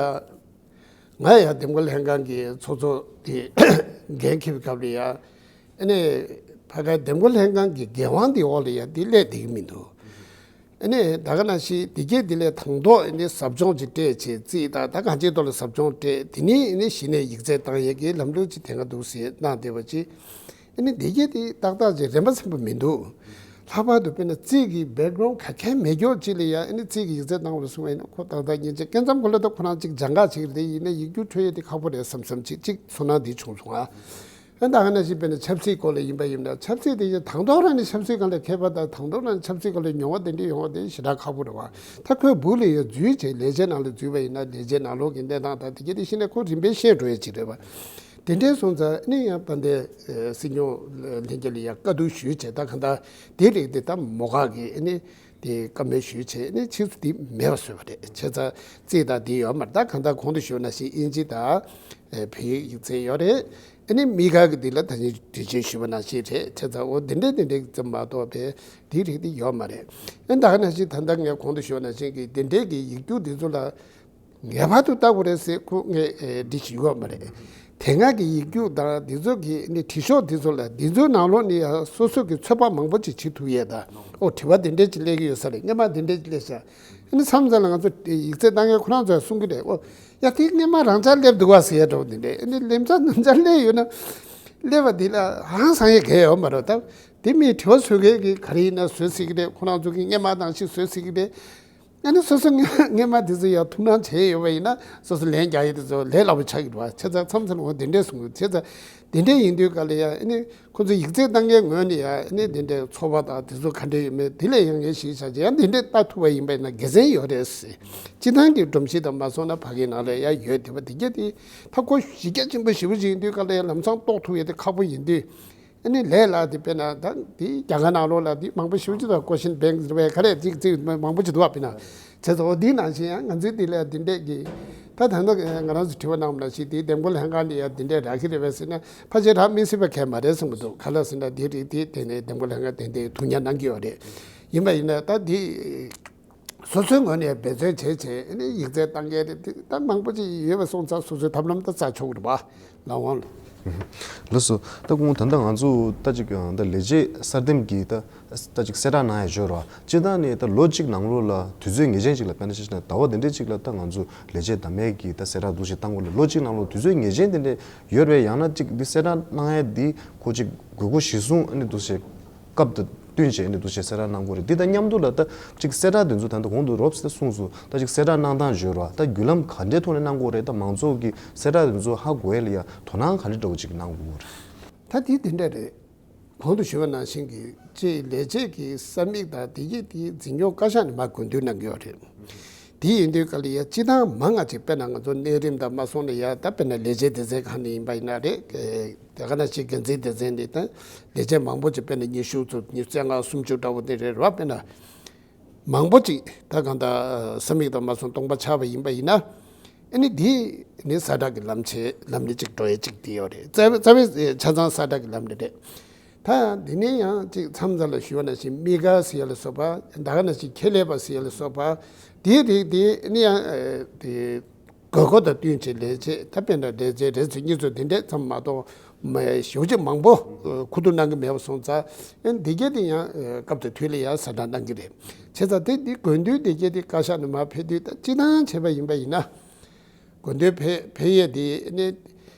ང་ཡ་འདེམས་བསྐོ་ལྷན་ཁང་གི་ཚོགས་གཙོ་དེ་འགན་འཁྱེར་བའི་སྐབས་ལ་ཡ། ཨ་ནི་ཕ་ག་འདེམས་བསྐོ་ལྷན་ཁང་གི་འགན་དབང་དེ་འོག་ལ་ཡ་དེ་སླེབས་བསྡད་ཀྱི་མི་འདུག་ཨ་ནི་ད་ག་ནང་བཞིན་དེ་གས་དེ་ལས་དང་ཐོག་ཨ་ནི་ཟབ་སྦྱོང་ཅིག་སྤྲད་བྱས་རྩིས་དང་ད་གང་ཅིའི་ཐོག་ལ་ཟབ་སྦྱོང་སྤྲད། དེ་ནས་ཨ་ནི་གཞི་ནས་ཡིག་ཚད་བཏང་ཡས་ཀྱི་ལམ་ལུགས་ཅིག་དེ་སྔ་འདུག་སེ་གནང་བསྡད་པ་ཅིག་ཨ་ནི་དེ་གས་དེ་ཏག་ཏག་ཅིག་རན་པ་ཚིམ་པ་མི་འདུག་ལྷག་པར་དུ་དཔེར་ན་རྩིས་ཀྱི་བེག་གྷ་རའུན་ག་གེ་མེད་མཁན་ཅིག་ལ་ཡ་ཨ་ནི་རྩིས་ཀྱི་ཡིག་ཚད་བཏང་བ་ལ་སོང་བ་ཡིན་ན་ཁོ་ཏག་ཏག་ཉིན་གཅིག་སྐབས་མཚམས་ཁོ་ལ་ད་ཁོ་རང་ཅིག་སྦྱང་ག་ཅིག་རེད། ཡིན་ན་ཡིག་རྒྱུགས་འཕྲོད་ཡས་དེ་ཁག་པོ་རེད་བསམ་བསམ་ཅིག་ཅིག་ཚོར་སྣང་དེ་བྱུང་སོང་ཨ། ཨ་ད་ག་ནང་བཞིན་དཔེར་ན་ཆབ་སྲིད་སྐོར་ལ་ཡིན་པ་ཡིན་ན་ཆབ་སྲིད་དེ་ཡང་དང་ཐོག་རང་ནས་ཆབ་སྲིད་སྒང་ལ་མཁས་པ་དང་དང་ཐོག་རང་ནས་ཆབ་སྲིད་སྒང་ལ་མྱོང་བ་དེ་འདྲ་ཡོང་བ་དེ་ཞེ་དྲག་ཁག་པོ་རེད་བ། ད་ཁོས་སྦུག་ལ་ཡང་འཛུལ་བྱས་ལས་བྱེད་ནང་ལ་འཛུལ་བ་ཡིན་ན་ལས་བྱེད་ནང་ལོགས་ཀྱི་གནས་སྟངས་དང་དེ་གས་དེ་གཞི་ནས་ཁོ་རིམ་པས་ཤེས་འགྲོ་ཡ་ཅིག་རེད་བ། དེ་འདྲའི་སོང་ཙང་ཨ་ནི་ཡང་དཔལ་ལྡན་སྲིད་སྐྱོང་ལྷན་རྒྱས་ལ་ཡང་བཀའ་བསྡུར་ཞུས་བྱས་ད་གང་ལྟར་དེ་རིགས་དེ་ད་མོ་ག་གི་ཨ་ནི་དེ་བཀའ་མོལ་ཞུས་བྱས་ཨ་ནི་ཕྱིས་སུ་དེ་མེད་པ་བཟོས་པ་རེད། བྱས་ཙང་རྩིས་དང་དེ་ཡོད་མ་རེད། ད་གང་ལྟར་གོང་དུ་ཞུས་ནང་བཞིན་དབྱིན་ཇི་དང་བོད་ཡིག་ཡིག་ཚད་ཡོད་རེད། ཨ་ནི་དམིགས་བཀར་གྱི་འདི་ལ་ད་ནི་དུས་ཆེན་ཞུས་པ་ནང་བཞིན་རེད། བྱས་ཙང་འོ་འདི་འདྲའི་འདི་འདྲའི་ཙམ་མ་གཏོགས་པའི་དེ་རིགས་དེ་ཡོད་མ་རེད། ཨ་ནི་ད་ག་ནང་བཞིན་ད་ལྟ་ངས་གོང་དུ་ཞུས་པ་ནང་བཞིན་གྱི་འདི་འདྲའི་གི་ཡིག་རྒྱུགས་འདི་ཚོ་ལ་ངེས་པར་དུ་ལྟ་དགོས་རེད་ཟེར་ཁོ་ངས་ཨེ་འདྲི་ཞིག་ཡོད་མ་རེད། དེ་སྔ་གི་ཡིག་རྒྱུགས་དང་འདི་ཚོ་གི་ནི་བྲིས་ཤོག་འདི་ཚོ་ལ་འདི་ཚོའི་ནང་ལོགས་ནས་ཡང་སོ་སོ་གི་ཚོད་དཔག་མང་པོ་ཅིག་བྱེད་ཐུབ་ཡས་དང་། ཨོ་དྲི་བ་འདི་འདྲས་ཅིག་སླེབས་ཀྱི་ཡོད་ས་རེད། སྔོན་མ་འདི་འདྲས་ཅིག་སླེབས་ཤག་ཨ་ནི་མཚམས་མཚམས་ལ་ང་ཚོ་ཡིག་ཚད་བཏང་མཁན་ཁོ་རང་ཚོས་གསུང་གི་རེད། ཨོ་ཡ་དེ་སྔོན་མ་རང་འཇགས་སླེབས་འདུག་བ་ཟེར་ཡ་འདྲ་བོ་འདི་འདྲས། ཨ་ནི་ལན་ཚ་ནང་འཇགས་སླེབས་ཡོད་ན་སླེབས་པ་འདི་ལ་ཧང་སང་ཡས་གང་ཡོད་མ་རེད། ད་དེ་མིན་དྲི་བ་བཟོ་མཁན་གྱི་ག་རེ་ཡིན་ན་བཟོ་སྲིད་ཀྱི་རེད། ཁོ་རང་ཚོ་གི་སྔོན་མ་ནང་བཞིན་བཟོ་སྲིད་ཀྱི་རེད། ཨ་ནི་སོ་སོ་སྔོན་སྔོན་མ་དེ་ཚོ་ཡང་ཐུགས་སྣང་བྱས་ཡོད་པ་ཡིན་ན་སོ་སོ་ལན་རྒྱག་ཡས་དེ་ཚོ་ལས་སླ་པོ་ཆགས་ཀྱི་འདུག་བ། བྱས་ཙང་མཚམས་མཚམས་འོ་དེ་འདྲས་གསུང་གི། བྱས་ཙང་དེ་འདྲས་ཡིན་དུས་ག་ལ་ཡང་ཨ་ནི་ཁོ་ཚོ་ཡིག་ཚད་བཏང་མཁན་ངོས་ནས་ཡང་ཨ་ནི་དེ་འདྲས་ཚོར་བ་དང་དེ་ཚོ་ག་འདྲས་ཡོད་མེད་དེ་ལས་ཡང་ངས་ཞིབ་བྱས་བྱས་ཡང་དེ་འདྲས་ལྟ་ཐུབ་པ་ཡིན་པ་ཡིན་ན་དགེ་མཚན་ཡོད་རེད་ཟེར། སྤྱི་བཏང་གི་སྒྲོམ་གཞི་དང་མ་སོང་ན་ཕ་གིའི་ནང་ལ་ཡང་ཡོད་བསྡད་པ་དེ་གྱད་དེ་ད་ཁོ་གཞི་རྒྱ་ཆེན་པོ་ཞེ་པོ་ཅིག་ཡིན་དུས་ག་ལ་ཡང་ལམ་སང་རྟོགས་ཐུབ་ཡས་དེ་ཁག་པོ་ཡིན་དུས། ཨ་ནི་ལས་སླ་དེ་དཔེར་ན་ད་འདི་རྒྱ་གར་ནང་ལོགས་ལ་འདི་མང་པོ་ཞེ་པོ་ཅིག་དང་ཀོ་ཤིན་བེང་རེད་པས་ག་རེ་ཅིག་ཅིག་མང་པོ་ཅིག་འདུག་བ། དཔེར་ན་བྱས་ཙང་འོ་འདི་ནང་བཞིན་ཡང་ང་ཚོའི་འདི་ལ་འདི་འདྲས་ཀྱི་ད་ད་ལྟ་ང་རང་ཚོ་དྲི་བ་གནང་བ་ནང་བཞིན་འདི་འདེམས་བསྐོ་ལྷན་ཁང་ནས་ཡང་འདི་འདྲས་རག་གི་རེད་པས་ཟེར་ན་ཕལ་ཆེར་རག་མི་སྲིད་པ་གང་མ་རེད་བསམ་གྱི་འདུག་ག་ལ་ཟེར་ན་འདི་རིགས་འདི་དེ་ནས་འདེམས་བསྐོ་ལྷན་ཁང་དེ་འདྲས་ཐུགས་ཉར་གནང་གི་ཡོད་རེད། ཡིན་པ་ཡིན་ན་ད་འདི། སོ་སོའི་ངོས་ནས་འབད་བརྩོན་བྱས་བྱས་ཨ་ནི་ཡིག་ཚད་བཏང་མཁན་དེ་ད་མང་པོ་ཅིག་ཡོད་པ་སོང་ཙང་སོ་སོའི་ཐབས་ལམ་ད་རྩ་ཆོག་གི་རེད་པ། ལགས་འོང་། ལགས་སོ། ད་ཁོང་ད་ལྟ་ང་ཚོ་ད་ཅིག་ད་ལས་བྱེད་གསར་འདེམས་ཀྱི་ད་ད་ཅིག་གསལ་བསྒྲགས་གནང་ཡ་ཡོད་རེད་པ། སྤྱིར་བཏང་ནས་ད་ལོ་གཅིག་ནང་ལོགས་ལ་དུས་ཚོད་ངེས་ཅན་ཅིག་ལ་དཔེར་ན་ཆ་བཞག་ན་ཟླ་བ་དེ་འདྲས་ཅིག་ལ་ད་ང་ཚོ་ལས་བྱེད་བདམས་མཁན་གྱི་ད་གསལ་བསྒྲགས་འདུག་ཅིག་བཏང་དགོས་ལ་ལོ་གཅིག་ནང་ལོགས་དུས་ཚོད་ངེས་ཅན་དེ་འདྲས་ཡོད་རེད་པས། ཡང་ན་ཅིག་འདི་གསལ་བསྒྲགས་གནང་ཡ་འདི་ཁོ་ཅིག་དགོས་མཁོ་གཞིར་བཟུང་ཨ་ནི་འདུག་ཅིག་སྐབས་དང་བསྟུན་བྱས་ནས་འདུག་ཅེས་གསལ་བསྒྲགས་གནང་དགོས་རེད། འདི་དང་མཉམ་དུ་ལ་ད་ཅིག་གསལ་བསྒྲགས་དེ་ཚོ་ད་ལྟ་གོང་དུ་རོབ་ཙམ་གསུངས་སོང་། ད་ཅིག་གསལ་བསྒྲགས་གནང་སྟངས་བརྗོད་རོགས། ད་བརྒྱུད་ལམ་ག་འདྲའི་ཐོག་ནས་གནང་དགོས་རེད། ད་མང་ཚོགས་ཀྱིས་གསལ་བསྒྲགས་དེ་ཚོ་ཧ་གོ་ཡ་ལ་ཡ་དོ་སྣང་ག་འདྲ་འདྲ་བོ་ཅིག་གནང་དགོས་རེད། ད་དེ་དེ་འདྲ་རེད། གོང་དུ་ཞུས་པ་ནང་བཞིན་གྱི་ཅིག་ལས་བྱེད་ཀྱི་ས་མིག་དང་དེ་གྱད་དེ་འཛིན་སྐྱོང་བཀའ་ཤག་ནས་མར་དགོས་འདུན་གནང་གི་ཡོད་རེད། དེ་ཡིན་དུས་ག་ལ་ཡ་སྤྱི་བཏང་མང་ང་ཅིག་དཔེར་ན་ང་ཚོ་གནས་རིམ་དང་མ་སོང་ནས་ཡ་ད་དཔེར་ན་ལས་བྱེད་སྡེ་ཚན་ཁག་ནས་ཡིན་པ་ཡིན་ན་རེད། དེ་ག་ནང་བཞིན་འགན་འཛིན་སྡེ་ཚན་ནས་ད་ལས་བྱེད་མང་པོ་ཅིག་དཔེར་ན་ཉི་ཤུ་ཙམ་ཉི་ཤུ་རྩ་ལྔ་སུམ་ཅུ་འདྲ་བོ་དེ་རེད་ར། དཔེར་ན་མང་པོ་ཅིག་ད་གང་ལྟར་ས་མིག་དང་མ་སོང་སྟོང་པ་ཆགས་པ་ཡིན་པ་ཡིན་ན། ཨ་ནི་དེ་ནི་གསལ་བསྒྲགས་ཀྱི་ལམ་ཆེད་ལམ་ནས་ཅིག་འགྲོ་ཡ་ཅིག་དེ་ཡོད་རེད། རྩ་བའི་རྩ་བའི་ཆ་ཚང་གསལ་བསྒྲགས་ཀྱི་ལམ་ནས་རེད། ད་འདི་ནས་ཡང་ཅིག་མཚམས་མཚམས་ལ་ཞུ་བ་ནང་བཞིན་དམིགས་བཀར་ཟེར་ཡ་ལ་སོགས་པ། ད་ག་ནང་བཞིན་ཁྱད་ལས་པ་ཟེར་ཡ་ལ་སོགས་པ། དེའི་རིགས་དེ་ནི་ཡང་དེ་དགོས་མཁོ་དང་བསྟུན་བྱས་ལས་བྱེད་ད་དཔེར་ན་ལས་བྱེད་རེ་ཚོ་གཉིས་ཚོ་དེ་འདྲས་ཙམ་མ་གཏོགས་མ་ཞེ་པོ་ཅིག་མང་པོ་མཁོ་བསྡུ་གནང་གི་མེད་པ་སོང་ཙང་། ཨ་ནི་འདི་གྱད་དེ་ཡང་སྐབས་དང་དུས་ལ་ཡང་གསལ་བསྒྲགས་གནང་གི་རེད། བྱས་ཙང་དེ་འདི་དགོས་འདུན་འདི་གྱད་དེ་བཀའ་ཤག་ནས་མར་ཕེབས་དུས་ད་སྤྱི་བཏང་བྱས་པ་ཡིན་པ་ཡིན་ན། དགོས་འདུན་ཕེབས་ཕེབས་ཡས་དེ་ནི།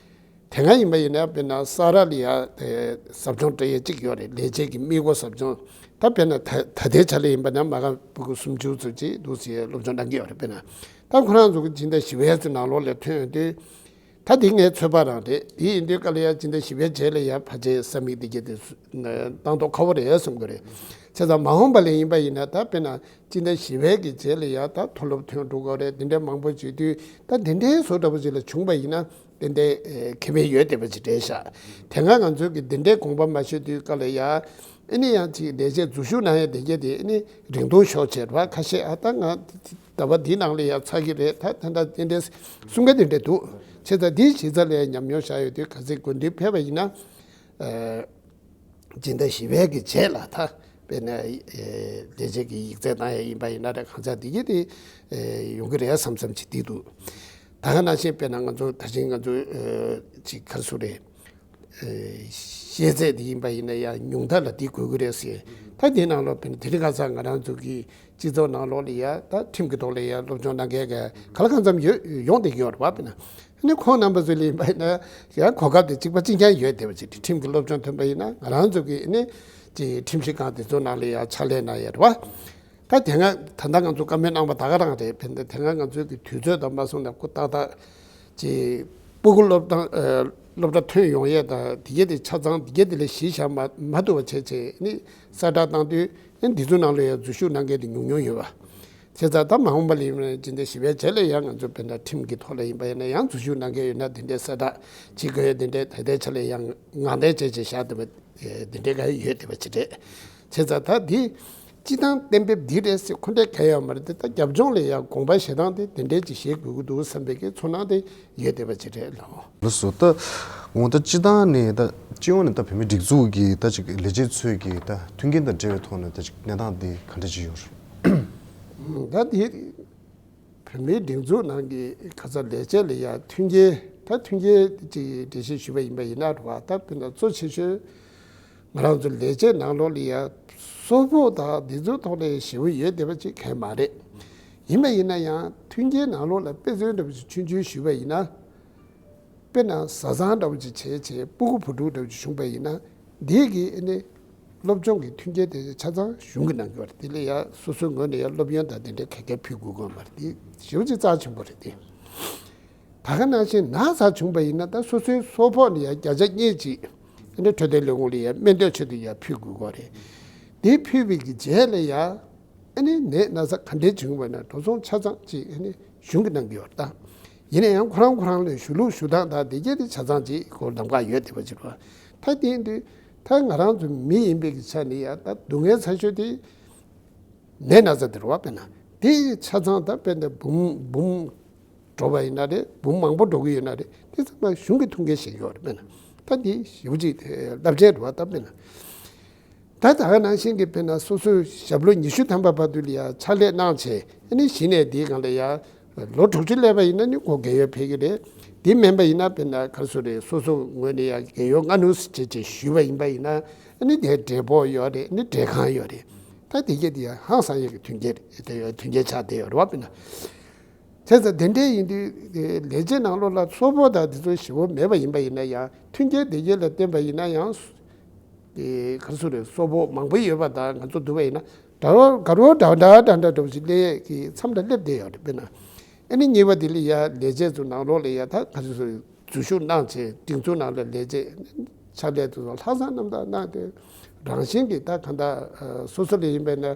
དེ་སྔ་ཡིན་པ་ཡིན་ན་དཔེར་ན་ས་རཱ་ལ་ཡ་དེ་ཟབ་སྦྱོང་སྤྲད་ཡས་གཅིག་ཡོད་རེད། ལས་བྱེད་ཀྱི་དམིགས་སྒོ་ཟབ་སྦྱོང་། ད་དཔེར་ན་ད་ད་ལྟའི་ཆ་ལ་ཡིན་པ་ན་མ་ག་ཕྲུ་གུ་སུམ་ཅུ་ཙམ་ཅིག་འདུག་ཟེར་སློབ་སྦྱོང་གནང་གི་ཡོད་རེད། དཔེར་ན་ད་ཁོ་རང་ཚོ་གི་སྤྱི་ཟླ་བཞི་པའི་ཚོ་ནང་ལོགས་ལ་ཐོན་ཡོང་དུས། ད་དེ་ངའི་ཚོད་དཔག་རང་རེད། དེ་ཡིན་དུས་ག་ལ་ཡ་སྤྱི་ཟླ་བཞི་པའི་རྗེས་ལ་ཡ་ཕལ་ཆེར་ས་མིག་དེ་གྱད་དེ་སུ་གནང་མདོག་ཁ་པོ་རེད་བསམ་གི་རེད། བྱས་ཙང་མ་འོངས་པ་ལ་ཡིན་པ་ཡིན་ན་ད་དཔེར་ན་སྤྱི་ཟླ་བཞི་པའི་གི་རྗེས་ལ་ཡ་ད་མཐོ་སློབ་ཐོན་འགྲོ་གི་རེད། དེ་འདྲའི་མང་པོ་བྱེད་དུས་ད་དེ་འདྲའི་བཟོ་འདྲ་པོ་ཅིག་ལ་བྱུང་པ་ཡིན་ན་ཏན་ཏན་ཨེ་ཁེ་ཕན་ཡོད་བསྡད་པ་ཅིག་རེད་ཤག་དེ་སྔ་ང་ཚོས་གི་དེ་འདྲའི་དགོངས་པ་མ་ཞུ་དུས་ག་ལ་ཡ། ཨ་ནི་ཡང་ཅིག་ལས་བྱེད་འཛུལ་ཞུགས་གནང་ཡ་དེ་གྱད་དེ་ཨ་ནི་རིང་ཐུང་ཤོར་བྱས་ར་ཁ་ཤས། ཨ་ད་ང་ཟླ་བ་འདིའི་ནང་ལ་ཡ་ཚར་གི་རེད། ད་ད་ད་དེ་འདྲའི་གསུང་གི་དེ་འདྲ་འདུག་བྱས་ཙང་འདིའི་གཞི་རྩ་ལ་ཡ་ཉམས་མྱོང་བཞག་ཡོད་དུས་ག་ཚོད་དགོས་འདུན་ཕེབས་པ་ཡིན་ན། ཨ་སྤྱི་ཟླ་བཞི་པའི་གི་རྗེས་ལ་ད་དཔེར་ན་ཨེ་ལས་བྱེད་ཀྱི་ཡིག་ཚད་གནང་ཡ་ཡིན་པ་ཡིན་ན་རེད། གང་ཆགས་དེ་གྱད་དེ་ཨེ་ཡོང་གི་རེད་བསམ་བསམ་ཅིག་དེ་འདུག་ད་ག་ནང་བཞིན་དཔེར་ན་ང་ཚོ་ད་ཅིང་ང་ཚོ་ཨེ་ཅིག་ག་རེ་ཟེར་དགོས་རེད། ཨེ་ཤེས་ཚད་དེ་ཡིན་པ་ཡིན་ན་ཡང་ཉུང་མཐའ་ལ་དེ་དགོས་ཀྱི་རེད་ཟེར། ད་དེའི་ནང་ལོགས་དཔེར་ན་དེ་རིང་ཁ་སང་ང་རང་ཚོ་གི་སྤྱི་ཚོགས་ནང་ལོགས་ལ་ཡ་ད་ཁྲིམས་ཀྱི་ཐོག་ལ་ཡ་སློབ་སྦྱོང་གནང་མཁན་ག་ལ་གང་འཚམ་ཡོད་ཡོང་བསྡད་ཀྱི་ཡོད་རེད་བ། དཔེར་ན་ཨ་ནི་ཁོང་རྣམ་པ་ཚོ་ལ་ཡིན་པ་ཡིན་ན་ཡང་གོ་སྐབས་དེ་གཅིག་པ་གཅིག་རྐྱང་ཡོད་བསྡད་པ་ཅིག་ཁྲིམས་ཀྱི་སློབ་སྦྱོང་ཐོན་པ་ཡིན་ན་ང་རང་ཚོ་གི་ཨ་ནི་ཅིག་ཁྲིམས་ཞིབ་ཁང་དེ་ཚོ་ནང་ལ་ཡ་ཕྱག་ལས་གནང་ཡ་རེད་བ། ད་དེ་སྔ་ད་ལྟ་ང་ཚོ་བཀའ་མོལ་གནང་བ་ད་ག་རང་རེད། དཔེར་ན་དེ་སྔ་ང་ཚོའི་གི་དུས་ཚོད་དང་མ་སོང་ན་ཁོ་ཏག་ཏག་ཅིག་སྤུ་གུ་སློབ་སྟངས་ཨ་སློབ་གྲྭ་ཐོན་ཡོང་ཡས་དང་དེ་གྱད་དེ་ཆ་ཚང་དེ་གྱད་དེ་ལ་གཞི་བཞག་མ་མ་ཐུབ་པ་བྱས་བྱས་ནི་གསལ་བསྒྲགས་བཏང་དུས་ཨ་འདི་ཚོ་ནང་ལ་ཡང་འཛུལ་ཞུགས་གནང་མཁན་དེ་ཉུང་ཉུང་ཡོད་པ། བྱས་ཙང་ད་མ་འོངས་པ་ལ་ཡིན་ན་སྤྱི་ཟླ་བཞི་པའི་རྗེས་ལ་ཡང་ང་ཚོ་དཔེར་ན་ཁྲིམས་ཀྱི་ཐོག་ལ་ཡིན་པ་ཡིན་ན་ཡང་འཛུལ་ཞུགས་གནང་མཁན་ཡོད་ན་དེ་འདྲའི་གསལ་བསྒྲགས་བྱེད་དགོས་ཡས་དེ་འདྲའི་ད་ལྟའི་ཆ་ལ་ཡང་ངང་ལྟས་བྱས་བྱས་བཞག་བསྡད་པ། དེ་འདྲའི་ག་ཡོད་བསྡད་པ་ཅིག་རེད། བྱས་ཙང་ད་འདི་སྤྱི་བཏང་གཏན་འབེབས་འདི་རེད་ཟེར་ཁོ་འདྲའི་ག་ཡོད་མ་རེད་དེ། ད་རྒྱབ་ལྗོངས་ལ་ཡང་དགོངས་པ་བཞེས་སྟངས་དེ་དེ་འདྲའི་ཅིག་བཞེས་དགོས་ཀྱི་འདུག་བསམ་པའི་གི་ཚོར་སྣང་དེ་ཡོད་བསྡད་པ་ཅིག་རེད་ལགས། ལགས་སོ། ད་འོ་ད་སྤྱི་བཏང་ནས་ད་སྤྱི་ཡོངས་ནས་ད་བོད་མིའི་སྒྲིག་འཛུགས་ཀྱི་ད་ཅིག་ལས་བྱེད་ཚོས་ཀྱི་ད་མཐུན་རྐྱེན་དང་འབྲེལ་བའི་ཐོག་ནས་ད་ཅིག་གནས་སྟངས་འདི་ག་འདྲ་ཅིག་ཡོད་རེད། ད་འདི། བོད་མིའི་སྒྲིག་འཛུགས་ནང་གི་ཁ་ཚ་ལས་བྱེད་ལ་ཡང་མཐུན་རྐྱེན། ད་མཐུན་རྐྱེན་ཅིག་འགྲེལ་བཤད་ཞུས་པ་ཡིན་པ་ཡིན་ན་རེད་བ། ད་དཔེར་ན་གཙོ་ཆེ་ཤོས་ང་རང་ཚོ་ལས་བྱེད་ནང་ལོགས་ལ་ཡང་གསོལ་ཕོགས་དང་འདི་ཚོའི་ཐོག་ལ་ཞེ་པོ་ཡོད་བསྡད་པ་ཅིག་གང་ཡང་མ་རེད། ཡིན་པ་ཡིན་ན་ཡང་མཐུན་རྐྱེན་ནང་ལོགས་ལ་དཔེ་མཚོན་འདྲ་པོ་ཞིག་ཆུང་ཆུང་ཞུས་པ་ཡིན་ན། དཔེར་ན་བཟའ་ཚང་འདྲ་བོ་ཅིག་བྱས་བྱས་སྤུ་གུ་བུ་ཕྲུག་འདྲ་བོ་ཅིག་བྱུང་པ་ཡིན་ན། འདི་གི་ཨ་ནི་སློབ་སྦྱོང་གི་མཐུན་རྐྱེན་དེ་ཆ་ཚང་གཞུང་གིས་གནང་གི་ཡོད་རེད། དེ་ལ་ཡང་སོ་སོའི་ངོས་ནས་ཡང་སློབ་ཡོན་དང་དེ་འདྲའི་ག་གེ་ཕུལ་དགོས་ཀྱི་ཡོད་མ་རེད། དེ་ཞེ་པོ་ཅིག་རྩ་ཆེན་པོ་རེད་དེ། ད་ག་ནང་བཞིན་ན་ཚ་བྱུང་པ་ཡིན་ན་ད་སོ་སོའི་གསོལ་ཕོགས་ནས་ཡང་བརྒྱ་ཆ་གཉིས་ཅིག་ཨ་ནི་འཕྲོད་བསྟེན་ལས་ཁུངས་ལ་ཡང་སྨན་བཅོས་ཆེད་དུ་ཡང་ཕུལ་དགོས་ཀྱི་ཡོད་རེད། དེ་ཕུལ་བའི་གི་རྗེས་ལ་ཡང་། ཨ་ནི་ནད་ན་ཚ་ག་འདྲས་བྱུང་བ་ན་འགྲོ་སོང་ཆ་ཚང་ཅིག་ཨ་ནི་གཞུང་གིས་གནང་གི་ཡོད་རེད་ད། ཡིན་ན་ཡང་ཁོ་རང་ཁོ་རང་ལ་ཞུ་ལུགས་ཞུ་སྟངས་དང་དེ་གྱད་དེ་ཆ་ཚང་ཅིག་ཁོ་གདམ་ག་ཡོད་བསྡད་པ་ཅིག་རེད་བ། ད་དེ་ཡིན་དུས་ད་ང་རང་ཚོ་མི་ཡིན་པའི་གི་ཆ་ནས་ཡང་ད་སྡུག་བསྔལ་ཚ་ཤོས་དེ་ནད་ན་ཚ་དེ་རེད་བ། དཔེར་ན་དེ་ཆ་ཚང་ད་དཔེར་ན་འབུམ་འབུམ་འགྲོ་བ་ཡིན་ན་རེད། འབུམ་མང་པོ་འགྲོ་གི་ཡོད་ན་རེད། དེ་ཚང་མ་གཞུང་གི་ཐུགས་འགན་བཞེས་ཀྱི་ཡོད་རེད། དཔེར་ན་ད་དེ་ཞེ་པོ་ཅིག་རླབས་ཆེན་རེད་བ། ད་དཔེར་ན། ད་ད་ག་ནང་བཞིན་གྱི་དཔེར་ན་སོ་སོའི་ཞབས་ལོ་ཉི་ཤུ་ཐམ་པ་བར་དུ་ལ་ཡང་ཕྱག་ལས་གནང་བྱས་ཨ་ནི་གཞི་ནས་དེའི་སྒང་ལ་ཡང་ལོ་དྲུག་ཅུ་སླེབས་པ་ཡིན་ན་ནི་ཁོ་རྒས་ཡོལ་ཕེབས་ཀྱི་རེད། དེ་མིན་པ་ཡིན་ན་དཔེར་ན་ག་རེ་ཟེར་རེད། སོ་སོ་ངོས་ནས་ཡང་རྒས་ཡོལ་མངའ་ནུས་སུ་བྱས་བྱས་ཞུས་པ་ཡིན་པ་ཡིན་ན་ཨ་ནི་དེ་འབྲས་བུ་ཡོད་རེད། ཨ་ནི་འབྲས་རྐང་ཡོད་རེད། ད་དེ་གྱད་དེ་ཡང་ཧང་སང་ཡས་ཀྱི་མཐུན་རྐྱེན་རེད། དེ་ཡང་མཐུན་རྐྱེན་ཆགས་བསྡད་ཡོད་རེད་བ། དཔེར་ན། བྱས་ཙང་དེ་འདྲའི་ཡིན་དུས་ལས་བྱེད་ནང་ལོགས་ལ་གསོལ་ཕོགས་དང་དེ་ཚོ་ཞེ་པོ་མེད་པ་ཡིན་པ་ཡིན་ན་ཡང་མཐུན་རྐྱེན་དེ་གྱད་ལ་བརྟེན་པ་ཡིན་ན་ཡང་། དེ་ག་རེ་ཟེར་རེད། གསོལ་ཕོགས་མང་པོ་ཡོད་པ་དང་ང་ཚོ་བསྡུར་བ་ཡིན་ན་དགའ་རོགས་དགའ་རོགས་འདྲ་འདྲ་འདྲ་འདྲ་བོ་ཞིག་སླེབས་ཀྱི་མཚམས་ལ་སླེབས་བསྡད་ཡོད་རེད། དཔེར་ན་ཨ་ནི་གཉིས་པ་དེ་ལ་ཡ་ལས་བྱེད་ཚོ་ནང་ལོགས་ལ་ཡ་ད་ག་རེ་ཟེར་འཛུལ་ཞུགས་གནང་བྱས་སྒྲིག་འཛུགས་ནང་ལ་ལས་བྱེད་ ཕྱག་ལས་དེ་ཚོ་ལྷག་བསམ་རྣམ་དག་གནང་སྟེ། རང་བཞིན་གྱིས་ད་གང་ལྟར་སོ་སོ་ལ་ཡིན་པས་ན། ད་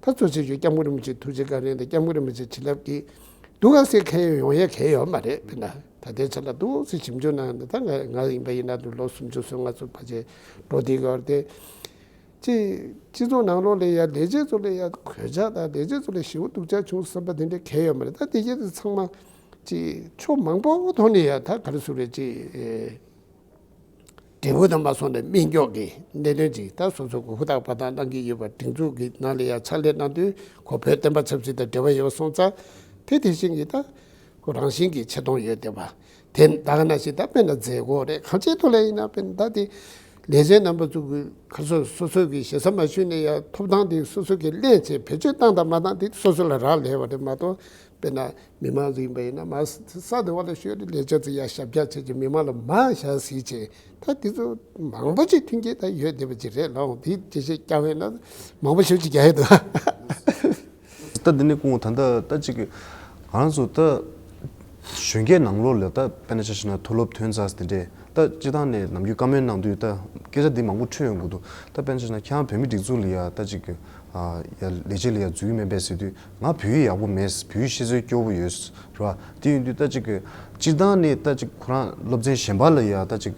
གཙོ་ཆེ་ཤོས་སྐྱབས་མགོན་རིན་པོ་ཆེའི་ཐུགས་རྗེ་བཀའ་དྲིན་དང་། སྐྱབས་མགོན་རིན་པོ་ཆེའི་བྱིན་རླབས་ཀྱིས་སྡུག་ག་སེ་ཁེལ་ཡོང་ཡ་གང་ཡོད་མ་རེད། དཔེར་ན་ད་ལྟའི་ཆ་ལ་འདུག་སེ་ཞིབ་འཇུག་གནང་ནས། ད་ང་ང་ཡིན་པ་ཡིན་ན་འདུག་ལོ་སུམ་ཅུ་སོ་ལྔ་ཚོ་ཕལ་ཆེར་འགྲོ་བསྡད་ཀྱི་ཡོད་རེད་དེ། ཅིག་སྤྱི་ཚོགས་ནང་ལོགས་ལ་ཡ་ལས་བྱེད་ཚོ་ལ་ཡ་གོད་ཆག་དང་། ལས་བྱེད་ཚོ་ལ་ཞེ་པོ་སྡུག་ཅག་བྱུང་བསམ་པ་དེ་འདྲ་གང་ཡོད་མ་རེད། ད་དེ་གྱད་དེ་ཚང་མ་ཅིག་ཕྱོགས་མང་པོ་ཐོག་ནས་ཡ་ད་ག་རེ་ཟེར་རེད། ཅིག་འབྲས་བུ་དང་མ་སོང་ནས་སྨན་སྐྱོག་གི་གནད་དོན་ཅིག་ད་སོ་སོ་གི་ཧུར་ཐག་འབད་ཐག་གནང་གི་ཡོད་པ། སྒྲིག་འཛུགས་ཀྱི་ནང་ལ་ཡ་ཕྱག་ལས་གནང་དུས་ཁོ་བོད་བསྟན་པ་ཆབ་སྲིད་དང་འབྲེལ་བ་ཡོད་པ་སོང་ཙང་། དེ་དེ་བཞིན་གྱི་ད་ཁོ་རང་བཞིན་གྱི་ཆེ་མཐོང་ཡོད་བསྡད་པ། དེ་ད་ག་ནང་བཞིན་ད་དཔེར་ན་མཛད་སྒོ་རེད། གང་ཅིའི་ཐོག་ལ་ཡིན་ན། དཔེར་ན་ད་དེ་ལས་བྱེད་རྣམ་པ་ཚོ་གི་ཁ་སོ་སོ་སོ་གི་ཞེ་ས་མ་ཞུས་ནས་ཡ་ཐོབ་ཐང་དེ་སོ་སོ་གི་ལེན་བྱས་བེད་སྤྱོད་བཏང་དང་མ་བཏང་དེ་སོ་སོ་ལ་རག་ལས་པ་རེད་མ་གཏོགས། དཔེར་ན་མི་མང་ཚོ་ཡིན་པ་ཡིན་ན་མར་ས་དེ་བ་ལ་ཤོད་རེད། ལས་བྱེད་ཚོ་ཡར་ཞབས་བཀྱག་བྱས་ཀྱི་མི་མང་ལ་མར་ཞབས་བསིལ་བྱས། ད་དེ་ཚོ་མང་པོ་ཅིག་མཐུན་རྐྱེན་ད་ཡོད་བསྡད་པ་ཅིག་རེད། ལགས་འོང་། དེ་དེ་བཞིན་བསྐྱར་བས་ན་མང་པོ་ཞེ་པོ་ཅིག་རྒྱག་ཡས་འདུག་ད་འདི་ནས་སྐུ་ངོ་ད་ལྟ་ད་ཅིག་ང་རང་ཚོ་ད་གཞོན་སྐྱེས་ནང་ལོགས་ལ་ད་དཔེར་ན་ཆ་བཞག་ན་མཐོ་སློབ་ཐོན་ཚར་དེ་འདྲས། ད་སྤྱིར་བཏང་ནས་ནམ་རྒྱུན་བཀའ་མོལ་གནང་དུས་ད་སྐད་ཆ་འདི་མང་པོ་འཕྲོས་ཡོང་གི་འདུག་ད་དཔེར་ན་ཆ་བཞག་ན་ཁྱེད་རང་བོད་མི་སྒྲིག་འཛུགས་ལ་ཡ་ད་ཅིག་ཨ་ཡ་ལས་བྱེད་ལ་ཡ་འཛུལ་གྱི་མིན་པས་ཟེར་དུས། ང་བོད་ཡིག་ཡག་པོ་མེད། བོད་ཡིག་ཤེས་ཚད་སྐྱོ་པོ་ཡོད་ར། དེ་ཡིན་དུས་ད་ཅིག་སྤྱིར་བཏང་ནས་ད་ཅིག་ཁོ་རང་སློབ་ཚན་གཞན་པ་ལ་ཡ་ད་ཅིག་